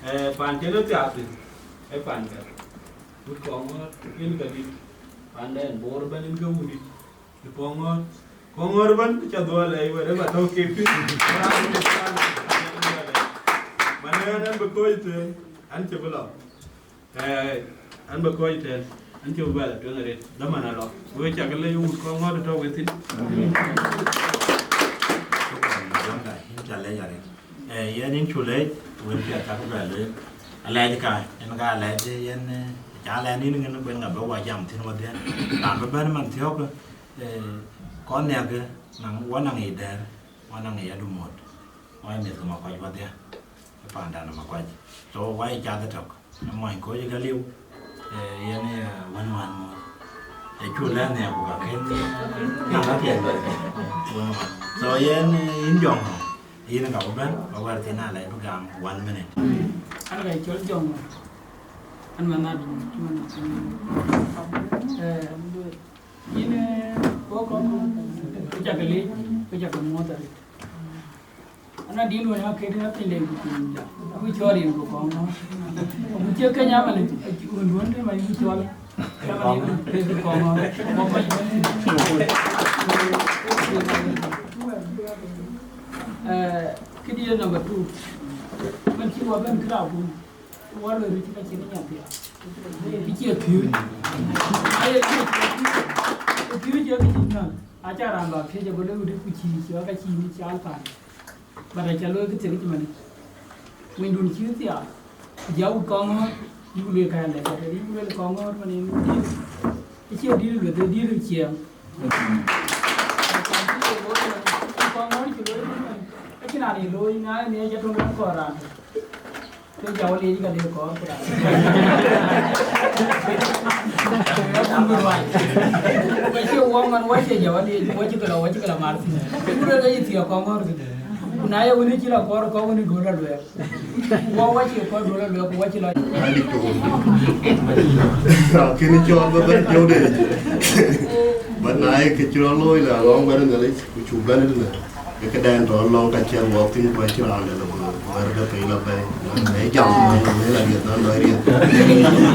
Eh, pan cïn ë thiaak thïn, ee pan ka. Wut Kɔŋɔ̈ɔ̈r, yen ka dït. Pandɛn Bor ëbɛ̈n yen ke wudït. Ë Kɔŋɔ̈ɔ̈r. Kɔŋɔ̈ɔ̈r ëbɛ̈n, cä dhuɔl lɛc wɛ̈t ë bä tɔ̈ kek thïn. Raan ë pan, pan ë dhuɔl lɛc. Manë ɣɛn, ɣɛn bï kɔc thïn, ɣɛn cï bï lɔ. Eh, an bä kɔc tɛ̈n, an cï bä bɛ̈l atueŋ arëët, dhaman alɔ. Wek cak lɛc wut Kɔŋɔ̈ɔ̈r tɔ̈ wek thïn. Shukran, Jonda, yïn ca lɛc arëët. Eh, yɛn yïn cu lɛc, wën piɛth cak bɛ lueel. Alɛc ka, yɛn ka alɛc, yɛn, eh, ca lɛc nïn ŋën kuën ŋa bä wa jam thïn wädhie. Raan bï bɛ̈n man thiɔ̈k, eh, kɔn nhiäk, naŋ, wä naŋ yic dɛ̈ɛ̈r, wä naŋ yic adumot. Wä mïth ke Makuac wädhie. Ë pandan ë Makuac. So, wai cath ëtök. Ë mony kɔc ë Galiu, eh, yen, eh, wën wän muɔ̈th. Ë cu lɛ̈k nhiaar ku ka kën, eh, na ka piɛth. Wën wän. So, yen, eh, yïn Jɔŋ, yïn ka bï bɛ̈n, ba wɛ̈t thïn alɛc bï gam one minute. An ka cɔl Jɔŋ. An man adun, man, eh, yïn, eh, wok kɔn, ku cak lec, ku cak muɔ̈th arëët. Ana din wën a kët a piny de ku piny da. Ku cɔl rin ku Kɔŋɔ̈ɔ̈r. Ku cie Kenya man, wën duɔ̈n de man ku cɔl. Ka man rin ku Kɔŋɔ̈ɔ̈r. Ku kɔc. Eh, këdiɛ̈ number two. Man cï wa bɛ̈n kë raan bun. Wa lɔ röt ka cïn nyan thiaak. Kë cie piööc. Aye kë cie piööc. Kë piööc cie kë cïn nyan. Aca raan ba piööc abï lɔ wudï ku cïï cï wa ka cïï ni cal pan. But aca looi kë thiek cï man. Wëndun cï thiaak. Ku ja wut Kɔŋɔ̈ɔ̈r, yï ku lueel ka lɛc, but yï ku lueel Kɔŋɔ̈ɔ̈r man yen dït. Acie dït lueth, ee dït ciɛɛŋ. Kɔŋɔ̈ɔ̈r cï looi man. Acïn raan ye looi, na ë nia jɔ töŋ raan kɔɔr raan. Ke ja wä liec ka dee kɔɔr ku raan. Ka cie wä man wä cie ja wä liec, wä cï ke lɔ, wä cï ke lɔ mar thïn. Ku rɛ̈k aye thiaak Kɔŋɔ̈ɔ̈r këdë. Ku na ye wën cï lɔ kɔɔr, kɔɔr wën duɔ̈l lɔ luɛɛk. Ku wä, wä cie kɔɔr duɔ̈l lɔ luɛɛk, ku wä cï lɔ. Kën cɔɔl bä bɛ̈n piɔ̈u de. Bä na ye kë cï rɔt looi la lɔŋ wɛ̈t Nhialic, ku cuk bɛ̈n tënë. Ke këdɛn tɔ̈ lɔŋ ka cïn wä thïn, ku acïn raan dɛ̈ lɔ wär de piny lɔ bɛ̈i. Ee jam, ee la riɛth, dan lɔ riɛth.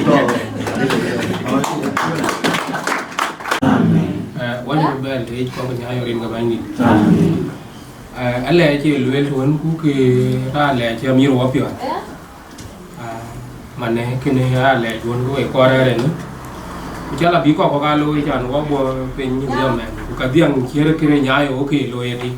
Tɔ̈. Eh, wany bä bɛ̈n leec kɔk nya yɔrin ke bäny nïn. Eh, alɛɛc ë lueel të wën ku ke raan lɛɛc cï amiëër wä piɔ̈ɔ̈th. Ah, manë kënë alɛɛc duɔ̈n ku wek kɔɔr rɛ̈ɛ̈r ënë. Ku cä la bï kɔk kɔ̈k aa looi can wä bɔ̈ piny ë jɔmɛn. Ku ka dhiäŋ ciëër kënë nyaai ë wok ke looi ëtï.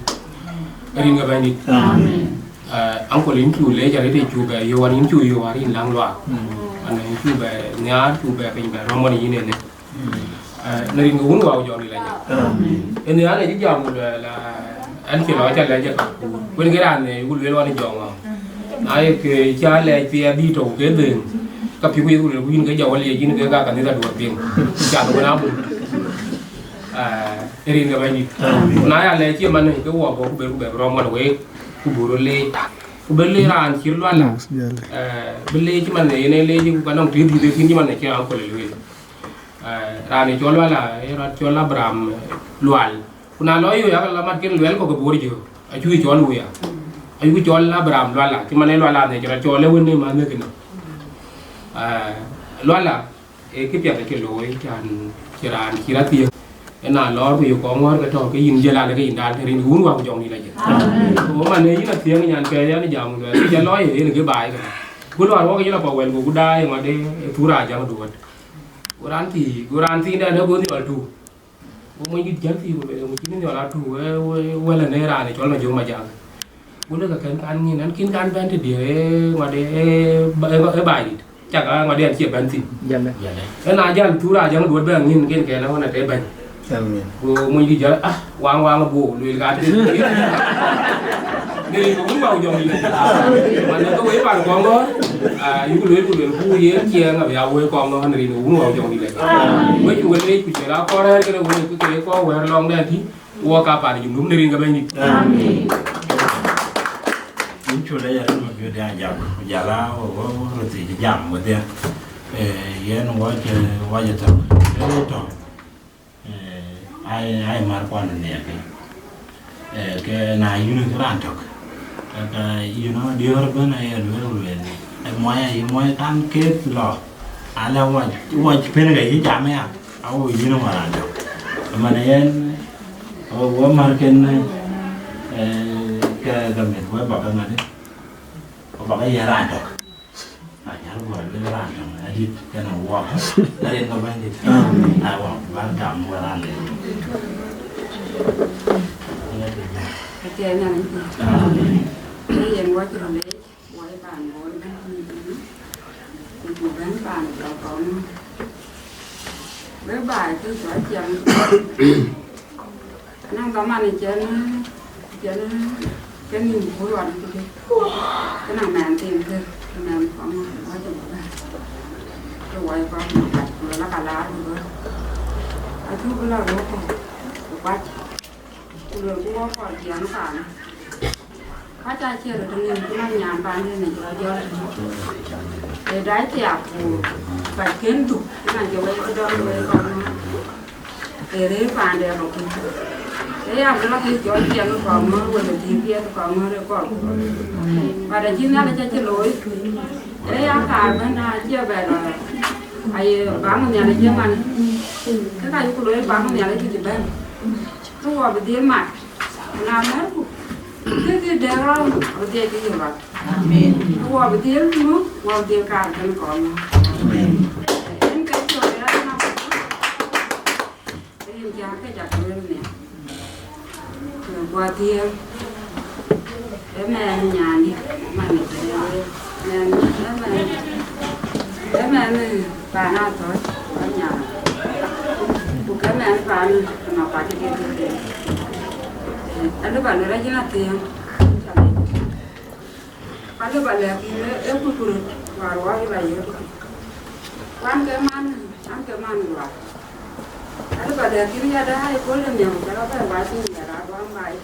Rin ke bäny dït. Amen. Ah, uncle, yïn cu leec arëët ë cu bɛ yöök an, yïn cu yöök an, yïn läŋ luaak. Mm. An, yïn cu bɛ nhiaar, cu bɛ piny bɛ rɔ̈m ɣɔn yïn ënë. Eh, në rin ke Wun, Wä ku Jɔŋdït Lajik. Amen. Ënë an, acï jam ku luɛɛl, ah, an, cï lɔ cä lɛc ë kakuur. Kuën ke raan ë ku lueel wan ë jɔŋ ɣɔn. Na ye ke cä lɛc piɛth dït tɔ̈u ke dhëëŋ, ka piɔ̈u ku yeth ku lueel ku yïn ke jɔ wä liec yïn ke ka kanitha duɔ̈ɔ̈r piŋ. Cath wën abun. Eh, ë rin ke Bɛ̈nydït. Amen. Ku na ya lɛc cï man ke wɔ bɔ̈ ku ber ku bɛ rɔm wan week, ku buru leec. Ku bë leec raan cï Luala. Eh, bë leec man yen ë leec ku ka nɔŋ të dhiëth ë thïn cï man ë cï raan köl ë lueel. Eh, raan ë cɔl Luala, ë raan cɔl Abraham, eh, Lual. Ku na lɔ yöök, yak la mat kën luɛl kɔ̈k ë Bor jö, acuk cɔl wëya. Ayuk cɔl Abraham Luala, cï man ë Luala ne cï rɔt cɔl ë wën ë man ë kënë. Eh, Luala, ee këpiɛth acï looi, can cï raan cï rɔt thiëëk. Ëna lɔɔr ku yök kɔŋ ŋɔ̈ɔ̈r ke tɔ̈ ke yïn jël an, ke yïn dal të rin, ke Wun, Wä ku Jɔŋdït Lajik. Amen. Ku man ë yïn athiëëŋ nyan kɛɛc an, jam luɛl, ke jɔ lɔɔi ë yen ke baai kënë. Ku luaar wok jël apɔ wɛl, goku daai ŋɔt ë thur aa jaŋ duɔ̈t. Go raan thii, go raan thiindɛn ë go nhiɔl tu. Go monydït jäl thii, go lueel, ŋö cïn nhiɔl atu, wë, wë, wël ënë raan ë cɔl Majök Majak. Go lëk, akën kan ŋïn, an kïn kan bɛ̈n tëdiɛ̈, ë ŋɔt ë, ë, ë, ë baai dït. Cak a ŋɔt ë an cie bɛ̈n thïn. Jëlë. Ëna jäl thur aa jaŋ duɔ̈t bɛ ŋïn, kën kɛn ë ɣɔn ate bɛ̈ny. Amen. Go monydït jäl, ah, waŋ, waŋ abuk, lueel ka të. Në rin ke Wun, Wä ku Jɔŋdït. Man ke wëi pan kɔŋ ŋɔ̈ɔ̈r, ah, yuk lueel ku lueel ku yen ciɛɛŋ abï a wëi kɔŋ ŋɔ̈ɔ̈r në rin ke Wun, Wä ku Jɔŋdït. Wek cuk leec ku ciɛl akɔɔr rɛ̈ɛ̈r kënë wek ke kɔɔr wɛ̈ɛ̈r lɔŋdɛn tï, wok ka pan Junub në rin ke Bɛ̈nydït. Amen. Yïn cu lɛc arëët Mabiöör Diaŋ Ajak, ku jal a wɔ, wɔ, wɔ röt thiëc jam wedhie. Eh, yen wɔ cï, wɔ cï tɔ̈. Yen tɔ̈. Eh, Ai, ai, mar kuan ne ke. Eh, ke na yïn ke raan tök. Ka, ka, you know, dior ben aye luel luel. E moya, e moya kan ke lo. Ala wa, wa pen ga yi jam ya. Awo yïn wa raan tök. Mana yen, awo wa mar ken, eh, ke, ke mit wa ba ka ngade. Wa ba ka ye raan tök. Anyar guɔ luel raan töŋ adït kënë wɔk, na rin ke Bɛ̈nydït. Awa, bä gam wä raan lei. Acie nyan ëtï. Amen. Ë yen wä cï röt leec, wä ë paan Bor ëbɛ̈n, ku buk bɛ̈n paan Bor kɔn. Wek baai kë cɔl ciɛm. Anɔŋ dhaman ë cɛn, cɛn, cɛn nïm ku luɔn ku dï. Kënë mɛn thiin kë, mɛn kɔŋ wä cï bï bɛ̈n. Ke wai kɔŋ mat ku luel aka laar ku bä. Acuk bï la röök kɔ̈k ku kuac. Ku luel ku wä kɔc jiɛɛm paanë. Kuac aa cie röt ŋic ku nɔŋ nyan paan dï ŋic rɔt jɔl. Ee dac thiaak ku kuac kën dhuk, ëna jɔ wei ke dɔm wei kɔŋ. Ee rëër paande abä kuc. Ee ya bï lɔ kë cɔl piɛth kɔŋ ŋɔ̈ɔ̈r, wala tïŋ piɛth kɔŋ ŋɔ̈ɔ̈r ë kɔk. But acï Nhialic acï looi. Ee ya kaar bɛ̈n na acie bɛ lɔ. Aye baŋ Nhialic ë man. Ke ka yuk looi baŋ Nhialic kï cï bɛ̈n. Ke wɔ bï dhil mat. Na mɛ̈rku. Ke kï dɛ̈k rɔm, abï dhiɛc kï yï rɔt. Amen. Ke wɔ bï dhil muk, wɔ bï dhil kaar bɛ̈n kɔn. Amen. Yen ke cɔl ya na. Yen cä ke cä lueel nhial. Guɔ dhiëëu, ëmɛn nyandï, man ë cï lueel, mɛn, ëmɛn, ëmɛn paan Athɔ̈c, paan Nyarɔŋ. Ku ke mɛn paan ë nɔŋ kuac ë diɛt diɛt. Alë bä lueel acïn athiëëŋ. Alë bä lɛ̈k yïn ë, ë kuc ku röt, wäär wäär yï bä yök. Wan ke man, an ke man luaar. Alë bä lɛ̈k yïn ya daai ëkööl de nhiam, ke rɔt bɛ wac yïn ya raar wan baai.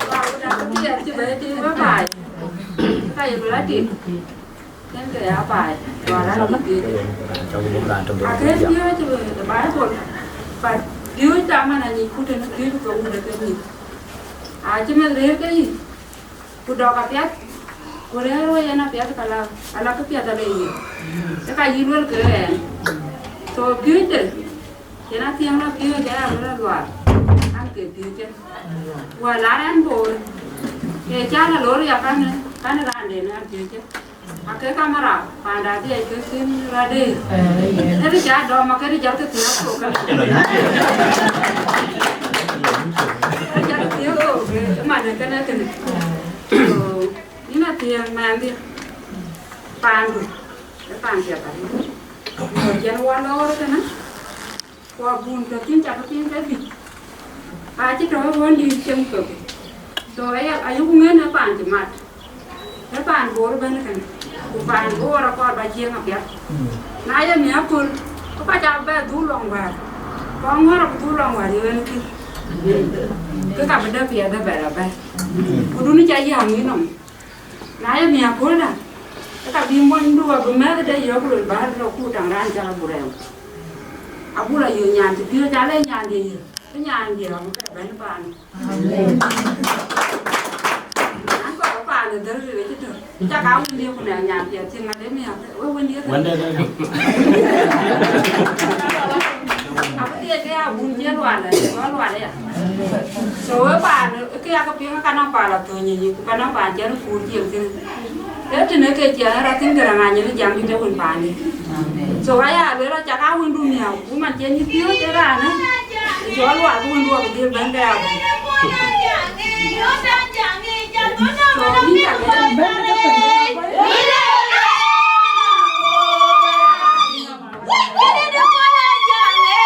Ba ku dak ke piɛth cï bɛ tïŋ wä baai. Ka ye luel atik. Yen ke ya baai, luaar an cï piëëc. Akën piööc ë Baibol, but piööc daman anyic ku tënë piööc ke wun de ke nyic. Acï meth rëër ke yic, ku dɔk apiɛth, ku rëër wei yen apiɛth ka la, ala kë piɛth ale yic. Ke ka yï luel ke ɛn. So piööcde, yen athiëŋ la piööc aya bï la luaar, an ke piööcë. Wä lar ɛn Bor, ke ca la lor ya kanë, kanë raanden an piööcë. Ake kamera, panda dhiɛc ke thïn rade. Ënë ca dɔm, ake jal ke thiëëk thok ke. Jal ke thiëëk thok, ëman kënë kënë. So, yïn athiëëk mɛnhdï, paandu, ë paan piɛth arï. Jɛn wä lɔɔr kënë. Ku abun tɔ̈ thïn cak piŋ ke bï. Acï tɔ̈ ë ɣöndït cieŋ thok. So aya, ayuk ŋën ë paan cï mat. Ë paan Bor ëbɛ̈n kënë. Ku paan Bor akɔɔr ba cieŋ apiɛth. Na ye mi aköl, ke ka ca bɛ dhuk lɔŋ wäär. Kɔŋ ŋɔ̈r abï dhuk lɔŋ wäär ye ɣɛn kï. Ke ka bï dɛ piɛth ëbɛ̈n abɛ̈n. Ku dun ca yäŋ yïnɔm. Na ye mi aköldä, ke ka bï monydu abï mɛ̈thde yök lol bäär tɔ̈ ku taŋ raan cak Aburɛɛm. Abula yök nyan të piööc, ale nyan de yök, ke nyan de rɔm ke bɛ̈n paan. Amen. An kɔɔr paan ë dhäl ril acï tök. Cak a wëndië ku nɛ̈k nyan piɛth cï ŋat de mi aköl, we wëndië. Wënde de. Abï dhiëc ke ya bun cï lual, cï lual ya. So we paan Kë yak piŋ ka nɔŋ paan la thöny yic, ku ka nɔŋ paan cɛn kuur jiël thïn. Ee tënë ke ciɛɛn rɔt thïn, ke rɛŋ anyïn jam dït ë wën paani. So aya lueel rɔt cak a wëndu miäu, ku man cï nyï piööc ë raanë, cɔl luaar ku wëndu abï dhil bɛ̈n ke abun. So yïn cak bɛ̈n. Wïc këdït ë kuɔl ajaŋ, ë,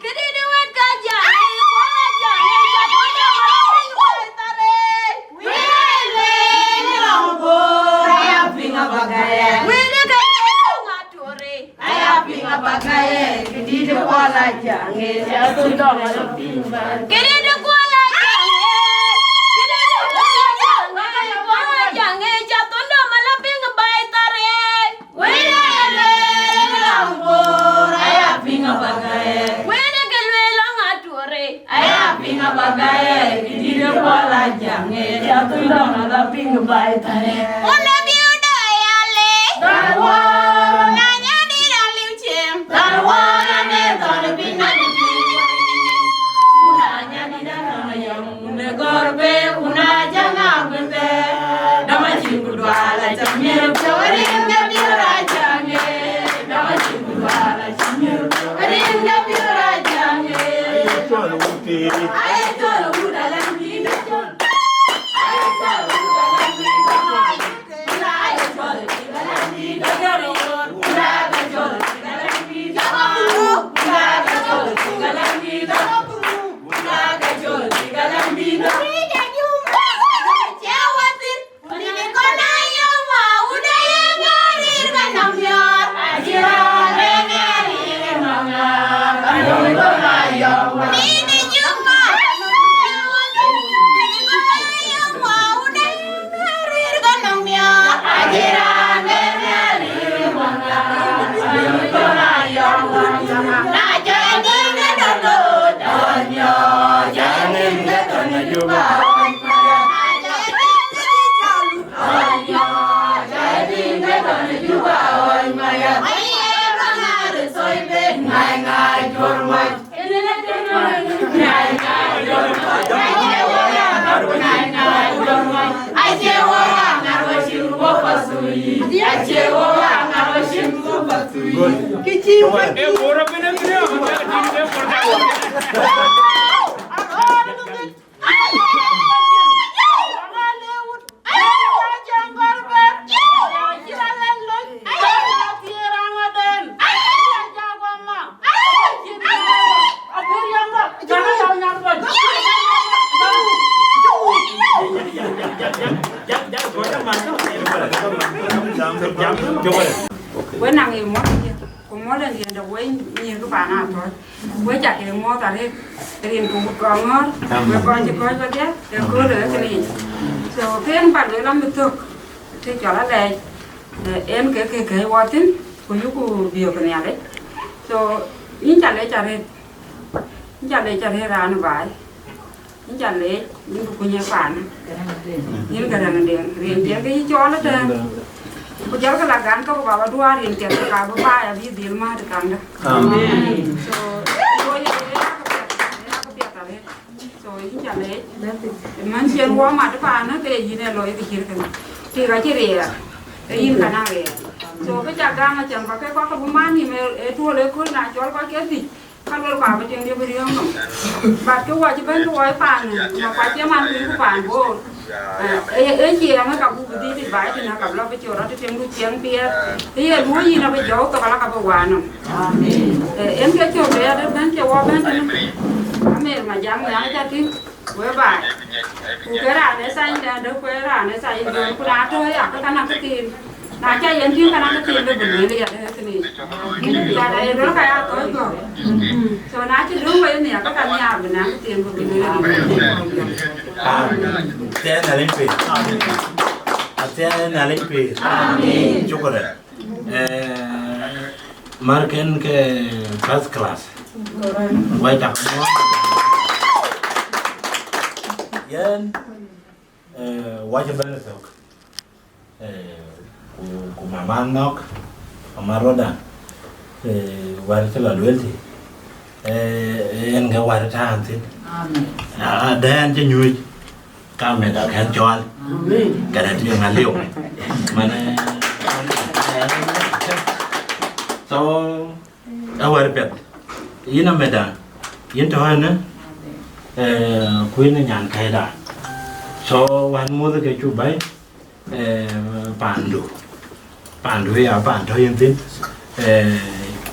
këdït ë wɛ̈t ka jaŋ, ë, kuɔl ajaŋ, ë, jaŋ, ë, jaŋ, ë, jaŋ, ë, thar, ë. Wïc ë lueel lɔŋ Bor, aya piŋ abagaya. Wïc ë ke lueel lɔŋ Ator, ë. Aya piŋ abagaya, këdït ë kuɔl ajaŋ, ë, jaŋ, ë, jaŋ, ë. Këdït ë kuɔl Ye wala jaŋe, ya tu dɔŋ ala piny bai tare. Una biu da yale. Darwar. Na nya di da liu chem. Darwar ne tare piny na di. Una nya di da na yong. Une gor be, una jaŋa be be. Dama chin ku dwala cha mir pyo ring ga biu ra jaŋe. Dama chin ku dwala cha mir pyo ring ga biu ra jaŋe. Aye tol wuti. Aye tol wuda la ni da. Wek naŋ ye mɔ̈l, ku mɔ̈l en diɛn de wei nyiëëk paan atɔ̈c. Wek cak ke mɔ̈th arëët, rin ku wut kɔŋ ŋɔ̈ɔ̈r, wek kɔc cï kɔ̈ɔ̈c wedhie, ë kööl ë kënë yic. So, ke en bä lueel amï thök, të cɔl alɛɛc, eh, en ke ke kɛ̈ɛ̈c wɔ thïn, ku yuku biöök Nhialic. So, yïn ca lec arëët, yïn ca lec arëët raan baai. Yïn ca leec, yïn bï kuny ë paanë. Yïn Gäräŋ Deŋ, rin ciɛn ke yï cɔɔl ëtɛ̈ɛ̈n. Ku jɔlkï la gan thok baba duaar rin ciɛn ke ka bï baai abï dhil määt ë kaŋdä. Amen. So, wo ye, ye yakë piɛth, ye yakë piɛth arëët. So, yïn ca leec. Ë män ciɛn wɔ mat ë paanë, ke ye yïn ë looi kë cït kënë. Tik acï riɛɛr, ë yïn ka naŋ riɛɛr. So, kë ca gam acän bä ke kɔ̈k ke bï man nïm ë, ë tuöl ë köl na cɔl kɔc ke dhïc. Ka luel kua bï tiŋ diɛ̈ bï riɔ̈ɔ̈ŋ nɔm. But kë wɔ cï bɛ̈n kë wɔ ë paan, ma kua cie man kuïn ku paan Bor. Eh, ë, ë cie ëmë ka buk bï dhil dït baai tïn, ka bï lɔ bï cï rɔt tiŋdu ciɛŋ piɛth. Ë ye luɔ̈i yïn abï jɔu thok ala ka bï waan nɔm. Amen. Eh, en ke cök de adï bɛ̈n cie wɔ bɛ̈n tënë. Amer ma jam nhial ca tïŋ. Whereby, ku ke raan ë thany dɛ̈ döŋ, ku ë raan ë thany döŋ, ku na tɔ̈ ya, ke ka na këthiin. Na ca yen tïŋ, ka na këthiin, le bï lueel ya dɛ̈ kënë. Ya dɛ̈ ye luel ka ya thɔ̈c gɔ̈k. So na cï döŋ wei nhial, ke ka nhiaar bï na këthiin, bï lueel ya dɛ̈. Amen. Athiɛɛn Nhialic pïïr. Athiɛɛn Nhialic pïïr. Amen. Shukran. Eh, märken ke first class. Wai tak mo. Yen, eh, wacä bɛ̈n thök. Eh, ku, ku mama nɔ̈k, mama Roda. Eh, wär cï la luel tï. Eh, en ke wär tään thïn. Amen. Ah, dɛn cï nyuc. Ka meda kɛn cɔl. Amen. Kɛn a tiŋ aliu. Mane. So, a wɛr piɛth. Yïn a meda. Yïn tɔ̈ ënë. Eh, ku yïn a nyan kɛda. So, wan muɔth ke cu bɛ̈i. Eh, pandu. Pandu ya pan tɔ̈ yïn thïn. Eh,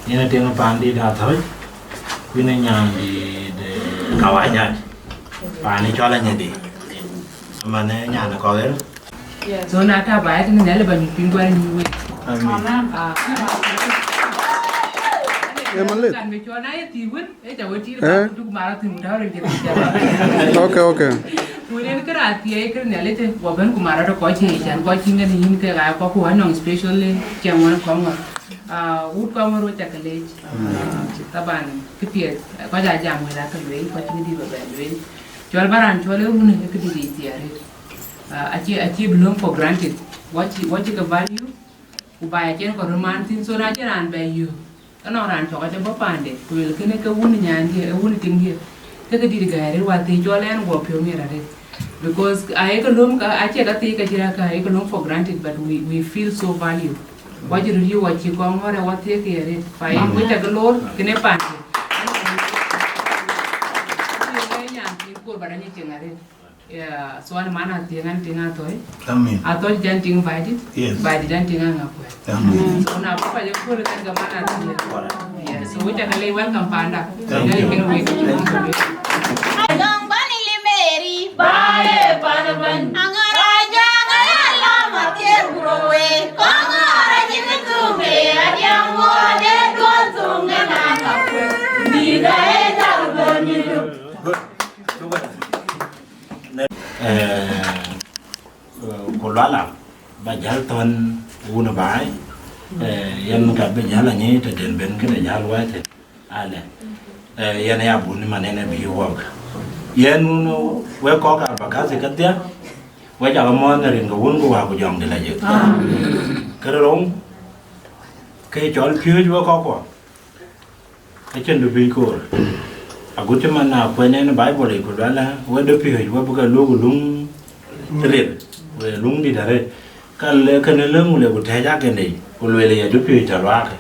yïn a tiŋ pandït Athɔ̈c. Ku yïn a nyandït, eh, Kawanyat. Pan ë cɔl Anyidi. Mane nyan kɔ̈k ɣer. So na ta ba ya tïŋ Nhialic ba nyuc piny guan nyuc wei. Amen. Ah. Ye malit. Kan me cɔl na ye thïn wën, e ca we tïr ba duk mara thïn ta rin ke. Okay, okay. Wën en kra thiei kër Nhialic te, wa ben ku mara to kɔc ye chan kɔc cïn ŋɛn yïn ke ga kɔc ku anɔŋ specially cɛn wan kɔŋ ŋɔ̈r. Ah, wut kɔŋ ŋɔ̈r we ca ke lec. Ah, taban, kë piɛth, kɔc a jam wël a ke lueel, kɔc cïn dït ba ben lueel. Cɔl ba raan cɔl ë wun ë këdï yic thiɛɛr. Acie, acie bï lööm for granted. Wacï, wacï ke value, ku ba ya cïn kɔn röt man thïn, so na cïn raan bɛ yök, ke nɔŋ raan cɔk acï bɔ̈ paande, ku luel kënë ke wun ë nyandiɛ̈, ë wun ë tiŋdiɛ̈. Ke këdït gäi arëët, wa thiëc cɔl ɛn guɔ piɔ̈u miɛt arëët. Because aye ke lööm ka, acie ka thiëc ka cï raan ka, aye ke lööm for granted, but we, we feel so valued. Wacï röt yï wacï kɔŋ ŋɔ̈r ë wa thiëc ke arëët. Fa yen wek ca ke lor, kënë paande. Ku ye ŋɛi nyan thïn kor, but anyic cieŋ arëët. Yeah, so an man Athiëŋ, an tiŋ Athɔ̈i. Amen. Athɔ̈i jɛn tiŋ Baidit. Yes. Baidit an tiŋ Aŋakuɛ̈i. Amen. So na papa ye kööl kan ke man Athiëŋ. Yeah, so we take a lay welcome panda. Thank you. Thank you. Adɔŋ bäny Limeri, baye pan bäny. Aŋar ajaŋ aya lam athiëër ku rou wei. Kɔŋ ŋɔɔr acïn tuŋ ke adiaŋ ŋɔɔr de duɔl tuŋ ke na ka. Bï da e jal bäny. Good. Good. Eh, ku Luala, ba jäl thɔ̈n wun baai, eh, yen ka bï jäl anyic tëden ben këde jäl wɛ̈ɛ̈t, ale, eh, yen ya bun man yen ë bï wɔk. Yen wek kɔc Abakasi kedhie, wek cak mɔ̈ɔ̈th në rin ke Wun ku Wät ku Jɔŋdït Lajik. Kërë rou, ke cɔl piööc wek kɔckuɔ. Acïn dupiööc koor. Agut cï man na kuɛny en Baibol yic ku lueel, we dupiööc, we bï ke luk luŋ ril, we luŋ dït arëët. Ka le kënë lëŋ, ku le ku tɛ̈c akënë yic, ku lueel ye dupiööc tɔ̈ luaakë.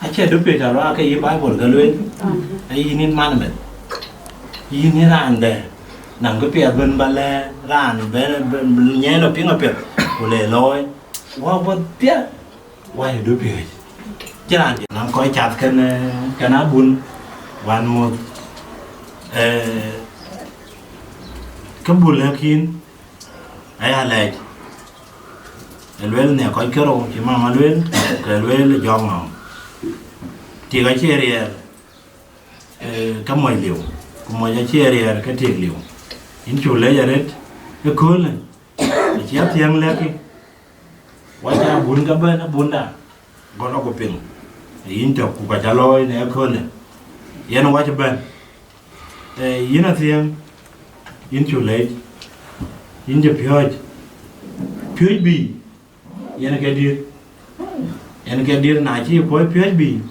Acie dupiööc tɔ̈ luaakë yï Baibol ke lueel, ee yïn yïn man meth. Yïn yïn raan dɛ̈, nɔŋ kë piɛth bën ba lɛ̈k raan bën, bën, bën nyiɛɛn lɔ piŋ apiɛth, ku le looi. Wä bɔ̈ dhiɛ. Why you do piööc? Cï raan cï nɔŋ kɔc cath kën, eh, kën abun, wän muɔ̈th, eh, kë bul lɛ̈k yïn, aya lɛc. Ë lueel në kɔc kërou cï mama lueel, ke lueel jɔŋ ŋɔ̈ŋ. Tik acie riɛɛr, eh, ke moc liu, ku moc acie riɛɛr ke tik liu. Yïn cuk lɛc arëët ëköölë, acï Athiëŋ lɛ̈k yï. Wacä abun ke bɛ̈n abunda, gɔl aku piŋ. Yïn tök ku ka ca looi në ëköölë. Yen wacä bɛ̈n. Eh, yïn Athiëŋ, yïn cuk lɛc, yïn cï piööc. Piööc bï, yen ke dïr. Yen ke dïr na cï kuɔ̈c piööc bï,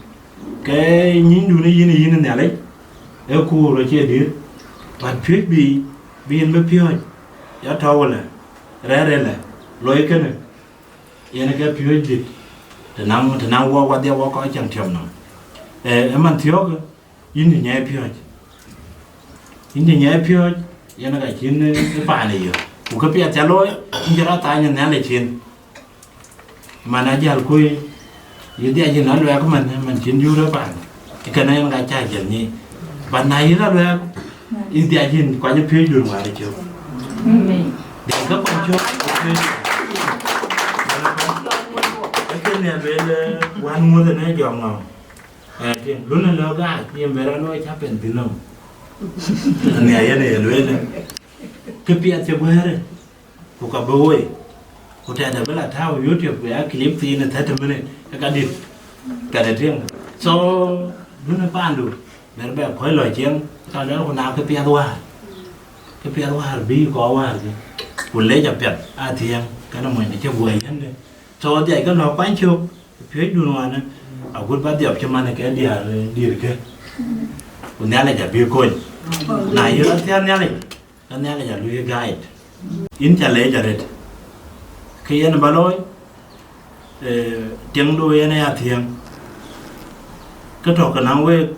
ke nyïnydun ë yïn, yïn Nhialic, ee kuur acie dïr. But piööc bï, bï yïn bï piööc, ya tɔ̈u ëlë, rɛ̈ɛ̈r ëlë, loi kënë. Yen ke piööc dït, të naŋ, të naŋ wɔ wadhia wɔ kɔc cäŋ tiɔp nɔm. Eh, ë man thiɔ̈kë, yïn cï nyiɛɛi piööc. Yïn cï nyiɛɛi piööc, yen ka cïn, eh, paan ë yök. Ku kë piɛth ca looi, yïn cï rɔt thaany ë Nhialic cin. Man ajäl kuc, yï dhiac yïn aluɛɛk man, man cïn jur ë paan. Kënë yen ka cä jël nyic. But na yïn aluɛɛk, yï dhiac yïn kuany ë piööcdun wäär ë cök. Amen. Dhiac ke kuany cök ë piööc. Ee kënë lueel, eh, wän muɔ̈th ënë jɔŋ ŋɔ̈ŋ. Eh, tïŋ, lun ë lɔ gaac, yen bɛ rɔt looi cä pen dhil nɔm. Nia yen ë lueel, kë piɛth cï guɛ̈ɛ̈rë, ku ka bï woi. Ku tɛ̈dë bï la tääu YouTube, ku ya clip thiin ë thirty minute, ë ka dït. Kënë tïŋ. So, dun ë paandu, bɛ̈r bɛ kuɔ̈c lɔ cieŋ, ka luɛl ku na kë piɛth wäär. Kë piɛth wäär bï kɔc wäär kë. Ku lec apiɛth, Athiëŋ, kënë mony cï guɔ yɛ̈nde. So, dhiac ke lɔ kuany cök, piööcdun wään, agut ba dhiɔp cï man ke diäär, eh, dït kë. Ku Nhialic abï kony. Na yï rɔt thiäär Nhialic, ke Nhialic alui guide. Yïn ca lec arëët. Kë yen ba looi, eh, tiɛŋdu yen ë Athiëŋ. Kë tɔ̈ ke naŋ week,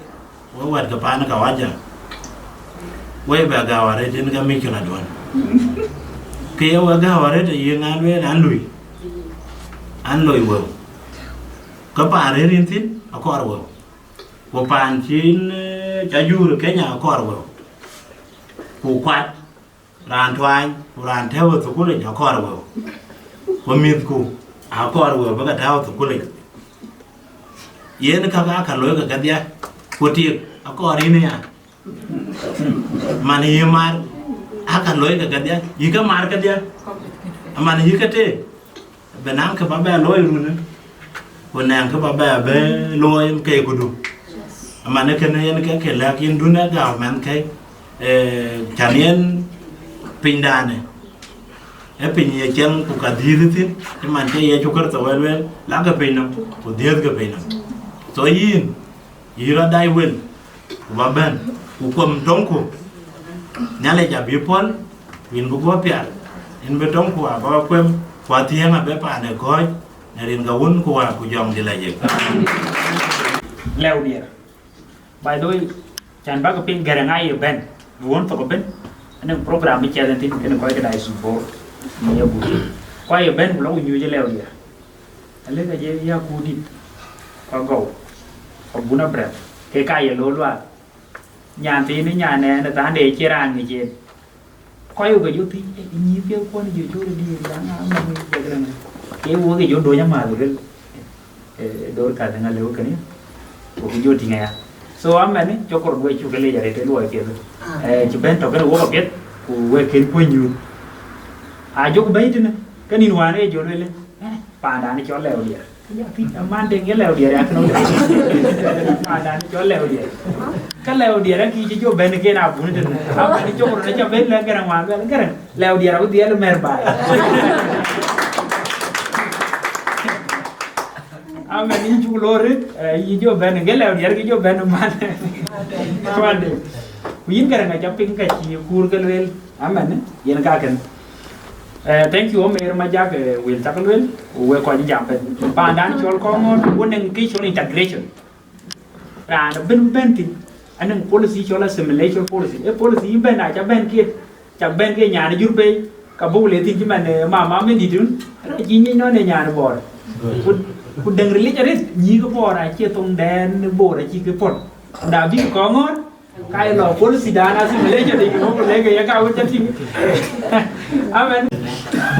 wek wɛ̈t ke paan kawaja. Wek bɛ gääu arëët yen ke mickila duɔ̈n. Kë ye wek gääu arëët, ye ŋa lueel an lui? An loi wëu. Ke paan rëër yïn thïn, akɔɔr wëu. Ku paan cïn, eh, ca jur Kenya akɔɔr wëu. Ku kuat raan tuany, ku raan tɛ̈ɛ̈u ë thukulic akɔɔr wëu. Ku mïthku akɔɔr wëu bï ke tääu ë thukulic. Yen käkë aa ka looi ke kedhie, ku tik akɔɔr yïn aya. Man yï mar, aa ka looi ke kedhie, yï ke mar kedhie. Man yï ke tëë, bï naŋ kë ba bɛ looi runë, ku nɛŋ kë ba bɛ bï looi ke këdu. Man ë kënë yen ke ke lɛ̈k yïn dun ë gääu mɛnhkë, Ee, cän yen pinydaanë, ee piny ye cieŋ ku ka dhiëëth thïn, cï man cï Yecu Kërtho wël lueel, lakë piny nɔm, ku dhiëëthkë piny nɔm. So yïn, yï rɔt dai wël, ku ba bɛ̈n, ku kuem töŋku, Nhialic abï pɔ̈l, ku yïn bï guɔ pial, yïn bï töŋku abä kuem, ku athiëëŋ abï paan ë kɔ̈ɔ̈c, në rin ke Wun ku Wät ku Jɔŋdït Lajik. Lëu diɛɛr. By the way, can bäk piŋ Gäräŋ aye bɛ̈n, në wun thok ëbën, anɔŋ program bï ciɛth thïn, kënë kɔc ke Diocese Bor, në ye gut. Ku aye bɛ̈n, ku lɔ ku nyuc ë Lëu diɛɛr. Alëk aje ya ku dït, ku agɔu, ku abun Abraham, ke ka ye looi luaak. Nyan thiin ë nyan ɛn ë thaande cï raan ŋic en. Kɔc ke jɔ thiëc, "Ee, nyïïr piɛth kuɔn jɔ cɔl ë diëër, ya ŋa, ŋa, ŋa, ŋa, ŋa?" Ke wo ke jɔ dony amääth ëbën, ee, Dorcas ŋa lëu kënë, wo ke jɔ tïŋ aya. So, amɛn, cɔk rɔt wec cuk ke leec arëët ë luɔi piɛth. Ee, cï bɛ̈n tɔ̈ kënë wok apiɛth, ku wek kën kuöny nyuuth. Ajɔk bɛ̈i tënë, ke nïn wään ë jɔ lueel, ee, paandan cɔl Lëu diɛɛr. Ya, thiëc, aman Deŋ ye Lëu diɛɛr ya kënë. Adan cɔl Lëu diɛɛr. Ka Lëu diɛɛr akï cï jɔ bɛ̈n ken abun tënë. Abun cï jɔ rɔt aca bɛ̈n lɛ̈k Gäräŋ wään, lueel, "Gäräŋ, Lëu diɛɛr abï dhiɛl mɛ̈r baai." Amen, yïn cuk lor, eh, yï jɔ bɛ̈n, ke Lëu diɛɛr kï jɔ bɛ̈n man. Man Deŋ. Ku yïn Gäräŋ aca piŋ ka cï kuur ke lueel. Amen, yen ka kën. Eh, thank you, Omer Majak, eh, wël cak lueel, ku wek kɔc jam pɛth. Paandan cɔl Kɔŋɔ̈ɔ̈r, wo nɛŋ kë cɔl integration. Raan bën bɛ̈n thïn, anɛŋ policy cɔl assimilation policy. Ee policy yï bɛ̈n, aca bɛ̈n kiɛ, cak bɛ̈n kiɛ nyan jur pei, ka buk le thïn cï man, eh, mama Mendït dun, raan cï nyic nɔn ee nyan Bor. Ku, ku dɛŋ rilic arëët, nyïïk Bor acie thoŋdɛn Bor acï ke pɔ̈l. Na bï Kɔŋɔ̈ɔ̈r, Ka ye lɔ policy dan assimilation de, you know, ku leke ye ka wun ca tïŋ. Amen.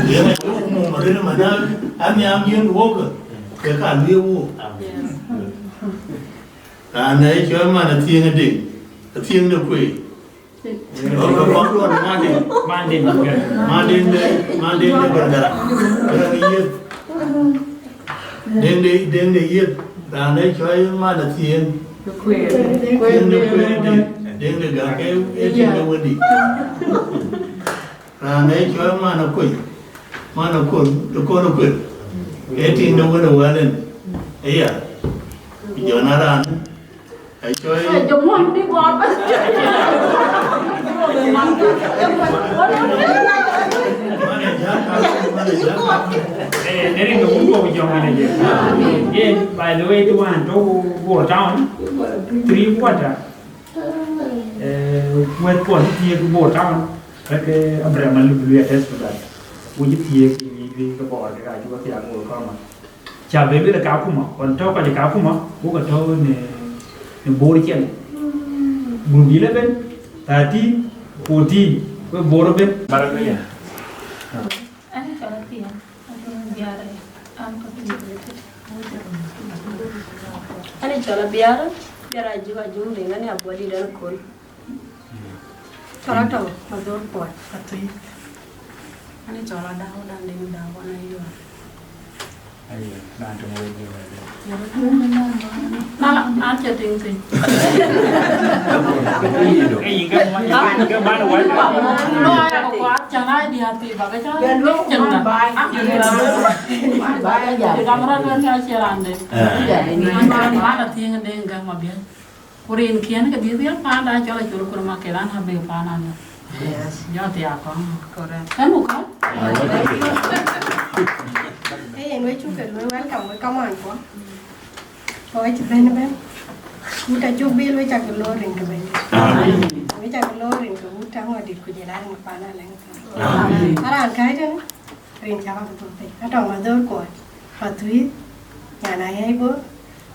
Yen a cuk mum arëët, man, an nhiam yen wok, ke ka lueel wok. Raan ë cɔl man Athiëŋ Deŋ, Athiëŋ de Kuei. Ɔk ke kɔn duɔn Manding. Manding. Manding de, Manding de Gargara. Gargara yiëth. Deŋ de, Deŋ de yiëth, raan ë cɔl man Athiëŋ. Kueer. Deŋ de Kueer de, Deŋ de Gak, ee tiŋ de Wëndït. Raan ë cɔl man Akuec, man Akon, de Kon Akuec, ee tiŋ de Wën ë Wɛ̈l en. Aya, jɔn a raan. Ai, coy. Ai, jɔ muɔny bï guɔ bä. Eh, nering ke wun kok jɔŋ ane je. Yen, by the way, the one to Bor Town, three quarter. Eh, wet kuɔn thiek Bor Town, rek, eh, Abraham Alublu attest to that. Wuj thiek ni ke Bor ke ka ju ka thiak Bor kɔma. Ca be luel Kakuma, ɣɔn tɔ̈ kɔc Kakuma, wok ë tɔ̈ në, në Bor ciɛn. Group eleven, thirteen, fourteen, wek Bor ëbën. Barabia. Ani cɔl Athia, Athia Biara, am Athia. Ani cɔl Abiara, Biara Ajuk, Ajuk Deŋ, ani Abuɔdït, ani Kol. Cɔl Atɔŋ, Madhor Kuɔt, Athuith. Ani cɔl Adau, Dan Deŋ Dau, wan Ayuɔɔr. Ayuɔɔr, raan töŋ wec jɔ wɛ̈ɛ̈r. Na, na, an cɛ tiŋ thïn. Ee, yïn ke man, yïn ke man wɛ̈ɛ̈r. No, aya ko kuat, can I di athi ba ke can. Cin da. Ba ya. Dam rat wen ka cï raan de. Ah. Man, man, man Athiëŋ Deŋ Gak Mabiɛl. Ku rinkiɛn ke dhiëth yen paanda cɔl Acol Kur Makel, an, abï paanda nɔm. Yes. Jɔ thiak kɔn. Correct. Enu kɔn? Ee, yen we cuk ke luel welcome, we kaman kɔn. Ko we cï bɛ̈n bɛ̈n. Wut acuk bil we cak ke loor rin ke bɛ̈n. Amen. We cak ke loor rin ke wut aŋɔdit ku jël arin paanda lɛŋ. Amen. Aran kai tënë. Rin cä bä ke thok thïn. Atɔŋ Madhor Kuɔt, Pathuith, nyan Ayai Bor,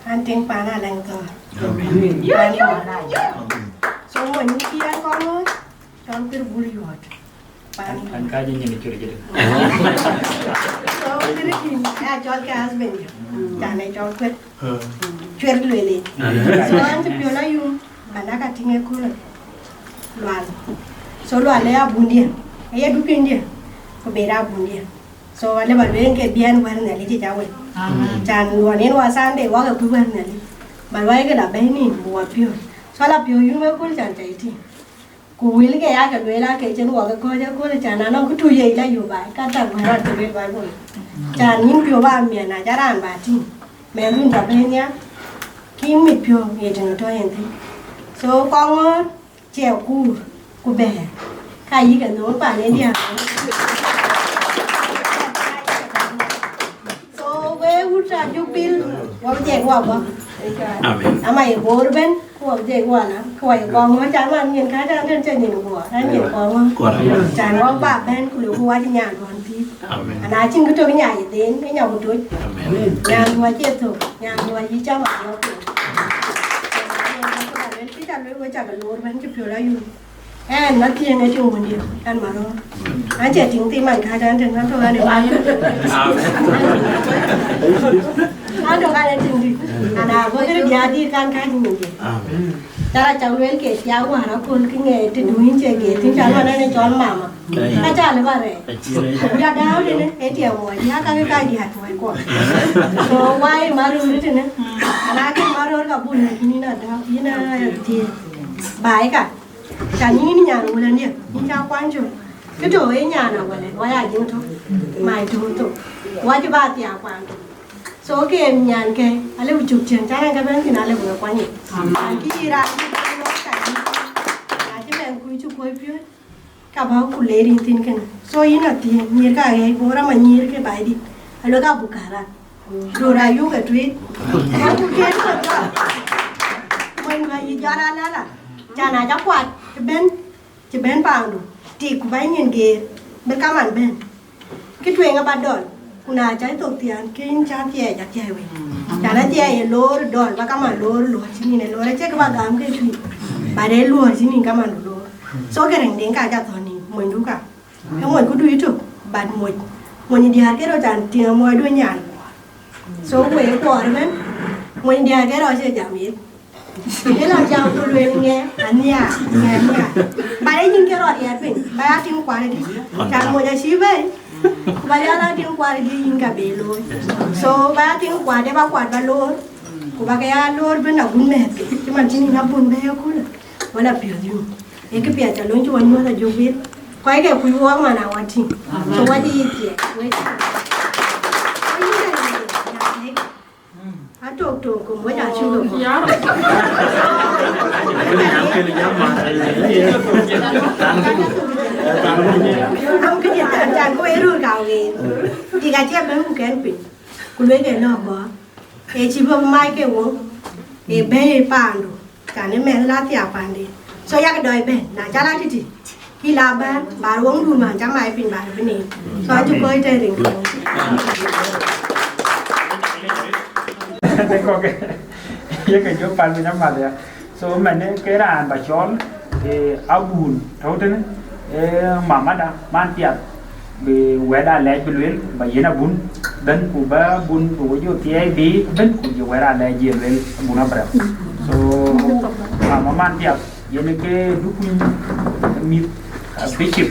an tiŋ paan Alɛŋ Thɔɔr. Amen. Paan Kuɔt. So, mony cï an kɔn ŋɔ̈ɔ̈th, cɔl Kuer Bul Yuɔt. Paan An, an ka jë nyin cur jëdë. So, kërë kïn, aya cɔl ke husband jɔ. Can ë cɔl Kuer. Cuer lueel en. So an cï piɔl ayum, bä lak a tïŋ ëköölë Lual. So Lual ë abundiɛ̈, ë ye dupinydiɛ̈, ku ber abundiɛ̈. So alë bä lueel ke biɛn wɛ̈t Nhialic yic awën. Amen. Can luɔn en wa Sunday wak ë kuc wɛ̈t Nhialic. Bä luɔi ke la bɛ̈i nïïm, bï wa piɔ̈ɔ̈c. So ala piɔ̈ɔ̈c yum ëkööl can cä yï tïŋ. Ku wëlkë ya ke lueel ake cïn wɔ ke kɔ̈ɔ̈c ëkööl, can anɔŋ kë tui ye la yök baai, ka tak bä rɔt ke lueel Baibul. Can yïn piɔ̈u ba miɛt, na ca raan ba tïŋ, mɛnhdun ba bɛ̈n ya, kïn mit piɔ̈u ye tënë tɔ̈ yen thïn. So kɔŋ ŋɔ̈ɔ̈r, ciɛ kuur, ku bɛ̈ɛ̈r, ka yïk ë nhoor paan ë diäär. So we wut a juk pil, wɔ bï jek wɔ bɔ̈. Amen. Ama ye boor bɛ̈n, ku wɔ bï jek wɔ la, ku wɔ ye kɔŋ ŋɔ̈ɔ̈r, can man yen ka can tën cä nyin guɔ, an yen kɔŋ ŋɔ̈ɔ̈r. Correct. Can wɔ ba bɛ̈n, ku lëu ku wac nyan duɔn pïïr. Amen. Ana cïn kë tök nya ye dhen, ke nya ku toc. Amen. Nyan duɔn cie thök, nyan duɔn yï cam a yɔk piny. Kë ca lueel we ca ke loor bɛ̈n cï piɔ̈u la yum. Ɛn, na thiëëŋ ë tïŋ wun dië, ɛn marɔ̈ɔ̈r. An cɛ tïŋ thii man ka can tën, an tök an ë, an tök an ë tïŋ dï. An a bɔ̈ kërë diaar dït kan ka tïŋ dï. Amen. Tara cak lueel ke thiaak wäär aköl kï ŋɛɛc të du yïn cɛ geet thïn, ca luɔn ɛn ë cɔl mama. Ka ca lë ba rɛɛc. Ya dääu tënë, ë tiɛɛm wɔ, ya ka ke ka diaar tuɔɔc kuɔ. So wai maröör tënë, na ke maröör ka bun yïn a dääu, yïn a thiëëk. Baai ka. Can yïn nyan wulëndië, yïn ca kuany cök. Kë tɔ̈ ë nyan awälë, wä ya jiŋ tök, mai tök thok. Wä cï ba thiaak kuany tök. So ke nyan ke, alëu cök cieŋ, can ɛn ke bɛ̈n thïn alëu ke kuany yic. Can kï yï raan cï bɛ̈n lɔ ka yï, na cï bɛ̈n kuc cï kuöc piööc, ka bä ku leer yïn thïn kënë. So yïn athiëëŋ, nyïïr ka ɣɛɛc, bɔ̈ rɔm anyïïr ke baai dït. Aluel ka buk kaar rac. Röör ayuk ë tueet. Ka ku ken kɔc jɔt. Mony bä yï jɔt alala. Can a ca kuat, ëbɛ̈n. Cï bɛ̈n paandu, tik ku bäny nyin geer, bï kaman bɛ̈n. Kë tueŋ aba dɔl, ku na cä thok thiaan, ke yïn cä thiɛɛc athiɛɛi wei. Can athiɛɛi ë loor dɔl, ba kaman loor, luɔ̈ɔ̈r cï nïn ë loor, acie kë ba gam ke tui, but ë luɔ̈ɔ̈r cï nïn kaman du loor. So ke rɛ̈ŋden ka ca thɔ̈n nïn, monydu ka. Ke mony ku du yïtök, but moc. Mony diäär ke rɔt can tiŋ amuɔɔcdu nyan kuɔɔr. So wek kuɔɔr ëbɛ̈n, mony diäär ke rɔt cie jam yeth. Ëlä jam ku lueel ŋɛ anhiaar, ŋɛ anhiaar. Ba ye nyin ke rɔt riɛɛr piny, ba ya tiŋ kuan ëdï. Can moc acï bɛ̈i, ku ba ya la tiŋ kuan ëdï yïn ka be looi. So ba ya tiŋ kuan de ba kuat ba loor, ku ba ke ya loor bï na gun mɛ̈ɛ̈th ke. Cï man cïn yïn abun bɛ̈ɛ̈i ëköölë, wala piɔ̈ɔ̈th yum. Ee kë piɛth ca lööny cï wä nyuɔ̈th ajök wit. Kɔc ke kuc wɔɔk man a wä tïŋ. So wä cï yic thiɛɛk, wek cï. Atok tok ku moc acuk ë kɔ̈k. Am këdï than than ku ë röör ka ɣeer. Dïk acie bɛ̈n ku kɛn piny. Ku luek ë lɔ̈k bɔ̈. Ee cï bɔ̈ mac ke wok. Ee bɛ̈i ë paandu. Can ë mɛnh la thiaak paanden. So yak dɔc bɛ̈n. Na ca la tïtï. Kï la bɛ̈n, ba ruɔŋdun man ca mai piny ba bï neem. So acï kɔc tɛ̈ rin kɔ̈u. Kɔ̈k ye ke jɔ pal piny amath ya. So mɛnë ke raan ba cɔl, eh, abun tɔ̈u tënë, eh, mamada man piath bï wɛ̈t alɛɛc bï lueel ba yen abun bɛ̈n ku ba abun bï wec jɔ thiɛɛi bï bɛ̈n ku jɔ wɛ̈t alɛɛc ye lueel abun Abraham. So mama man piath. Yen ke dukuny mïth, ah, Bishop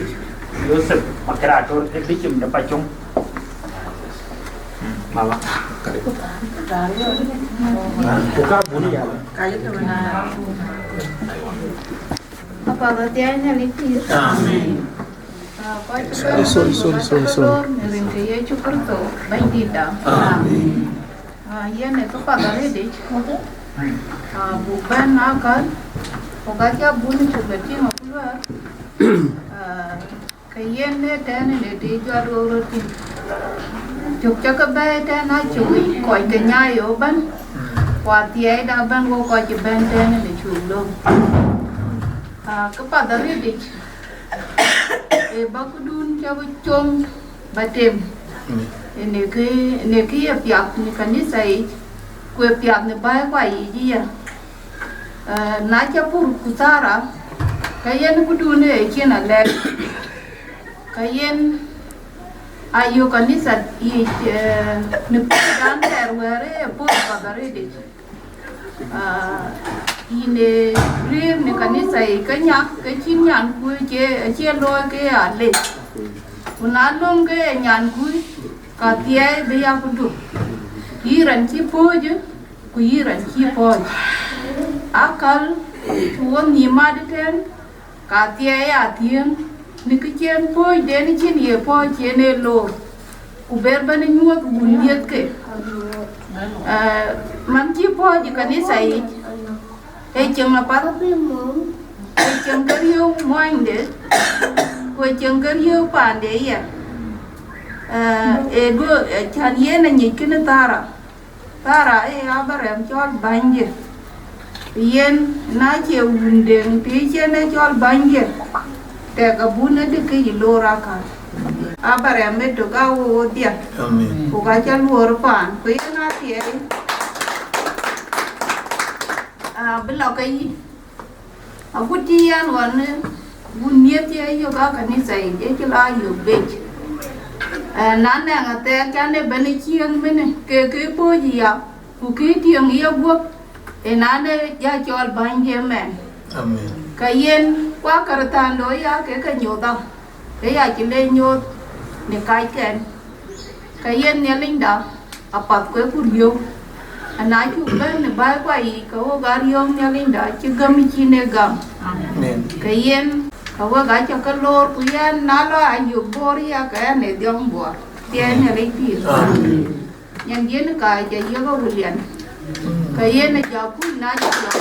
Joseph Makerator, eh, Bishop de Pacong. Mama. Ku ka bun ya. Apa ba tiang ni ni pi. Amen. Ah, kɔc cï sorry, sorry, sorry, sorry. Lor në rin ke Yecu Kërtho, Bɛ̈nydïtda. Amen. Ah, yen ë këpath arëëtic, ah, buk bɛ̈n akäl, ku ka cä bun cuk lɔ tïŋ akuluɛɛr, ah, ke yen ë tɛ̈ɛ̈n ë të jɔt wok röt thïn. Cök cä ke bɛ̈ɛ̈i tɛ̈ɛ̈n aa cök kɔc ke nyaai ëbɛ̈n, ku athiɛɛida ëbɛ̈n wok kɔc cï bɛ̈n tɛ̈ɛ̈n ë cuk lööm. Ah, këpath arëëtic, ee ba këdun cä bï com ba tem. Ënë kë, ënë kë ye piath në kanitha yic, ku ye piath në bäi kua yic ëya. Eh, na cä pur ku thara, ka yen këdun ë cin alɛɛc. Ka yen ayök kanitha yic, eh, në purdan thɛɛr wɛ̈ɛ̈r ë pur path arëëtic. Ah, yïn ë rëër në kanitha yic ke nya, ke cïn nyankui cie, acie looi ke ya lec. Ku na löŋ ke ye nyankui, ka thiɛɛi bï ya ku duk. Yï raan cï pööcë, ku yï raan cï pɔ̈ɔ̈c. Akäl, cï wo nhïïm mat ëtɛ̈ɛ̈n, Athiɛɛi athiëëŋ në kë cïn puɔ̈ɔ̈cden cïn ye puɔ̈ɔ̈c cïn ee loor, ku ber bɛ̈n nyuɔ̈th wun yiëthke. Eh, man cï puɔ̈ɔ̈c ë kanitha yic, ee cieŋ apath, ee cieŋ ke riëëu muɔnyde, ku ee cieŋ ke riëëu paande ya. Eh, ee duö, eh, cän yen anyic kënë Thara. Thara ee Abraham cɔl bänydiɛ̈. Yen na cie wun deŋ të cïn ee cɔl bänydiɛ̈, tɛk abun ë dï kë yï loor akäl. Abraham ë tök aa wo wo dhiɛl. Amen. Ku ka cä luɔɔr paan, ku yen athiɛɛi, aa, bï lɔ ke yï. Agut cï yɛn ɣɔn, eh, wun miëth ye yök aa kanitha yic, ë cï la yök bec. Eh, na nɛŋ athɛɛk can ë bɛ̈n ë cieŋ mënë, ke ke pööc ya, ku ke tiëŋ ye guöp, ë na në ya cɔl bäny ye mɛn. Amen. Ka yen, kua kärthan looi ya ke ke nyodha, ke ya cï le nyooth në kackɛn. Ka yen Nhialicda apath ku ë ku riëëu, ana cuk bɛ̈n në bäikua yiic, ke wok aa riɔ̈ɔ̈k Nhialicda cï gäm cïn ee gam. Amen. Ke yen, ke wek acä ke loor, ku yɛn na lɔ ayök Bor ya, ke ɛn ee dhiɔm Bor, thiɛɛi Nhialic pïïr. Amen. Nyan diën ka cä yiëk awulian. Ke yen ë jɔ kuc na cä lɔ,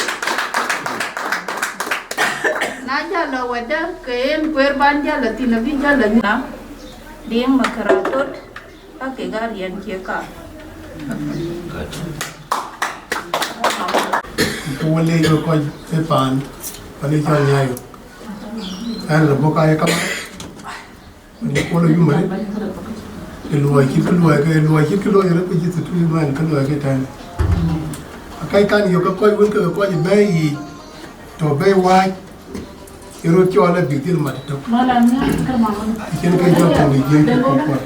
na cä lɔ wɛ̈tdä, ke yen kueer ban jäl la thïn, abï jäl la nyuc. Diŋ Makaratot, ka kek aa riɛn cie ka. Ku wël leec wek kɔc ë paan, pan ë cɔl Nyayo. Ɛn rɔt bɔ̈ ka ye kamat, pan ë Kuɔl ë Yum arëët. Ë luɔi cït kë luɔi ke, luɔi cït kë luɔi rɔt, ku cït kë tui man kë luɔi ke tɛ̈n. Akai kan yök ke kɔc wën ke kɔc ë bɛ̈ɛ̈i yiic, tɔ̈ bɛ̈ɛ̈i wääc, ë röt cɔɔl abïk dhil mat ëtök. Acïn ke jɔl tɔ̈u ë jiëëŋ cï kɔc kuɔt.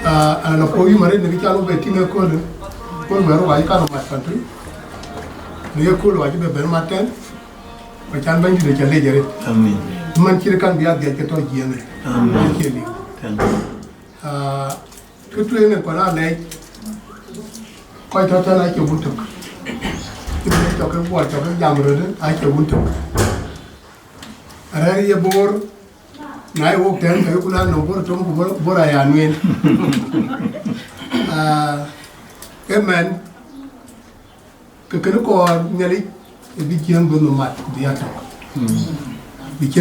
Aa, an, la puɔ̈u Yum arëët në kë can wek bɛ tïŋ ëköölë, kööl wɛ̈ɛ̈r wääc kan mat pan tui. Në ye kööl wääc bɛ bɛ̈n mat tɛ̈n, ku can Bɛ̈nydït ë cä lec arëët. Amen. Man cït kan bï adhiac ke tɔ̈ jiëëŋ ë. Amen. Acie liu. Amen. Aa, kë tueŋ ë kɔn aa lɛc, kɔc tɔ̈ tɛ̈n acie wun tök. Cï bï cɔk ke guɔ cɔk ke jam röt, acie wun tök. Arɛ̈ɛ̈r ye Bor, na ye wok tɛ̈n, ke yeku la nɔm Bor tɔm ku Bor, Bor aya nueen. Aa, ëmɛn, ke kënë kɔɔr Nhialic, ë bï jiëëŋ bï nhom mat, ku bï ya tök. Bï cïn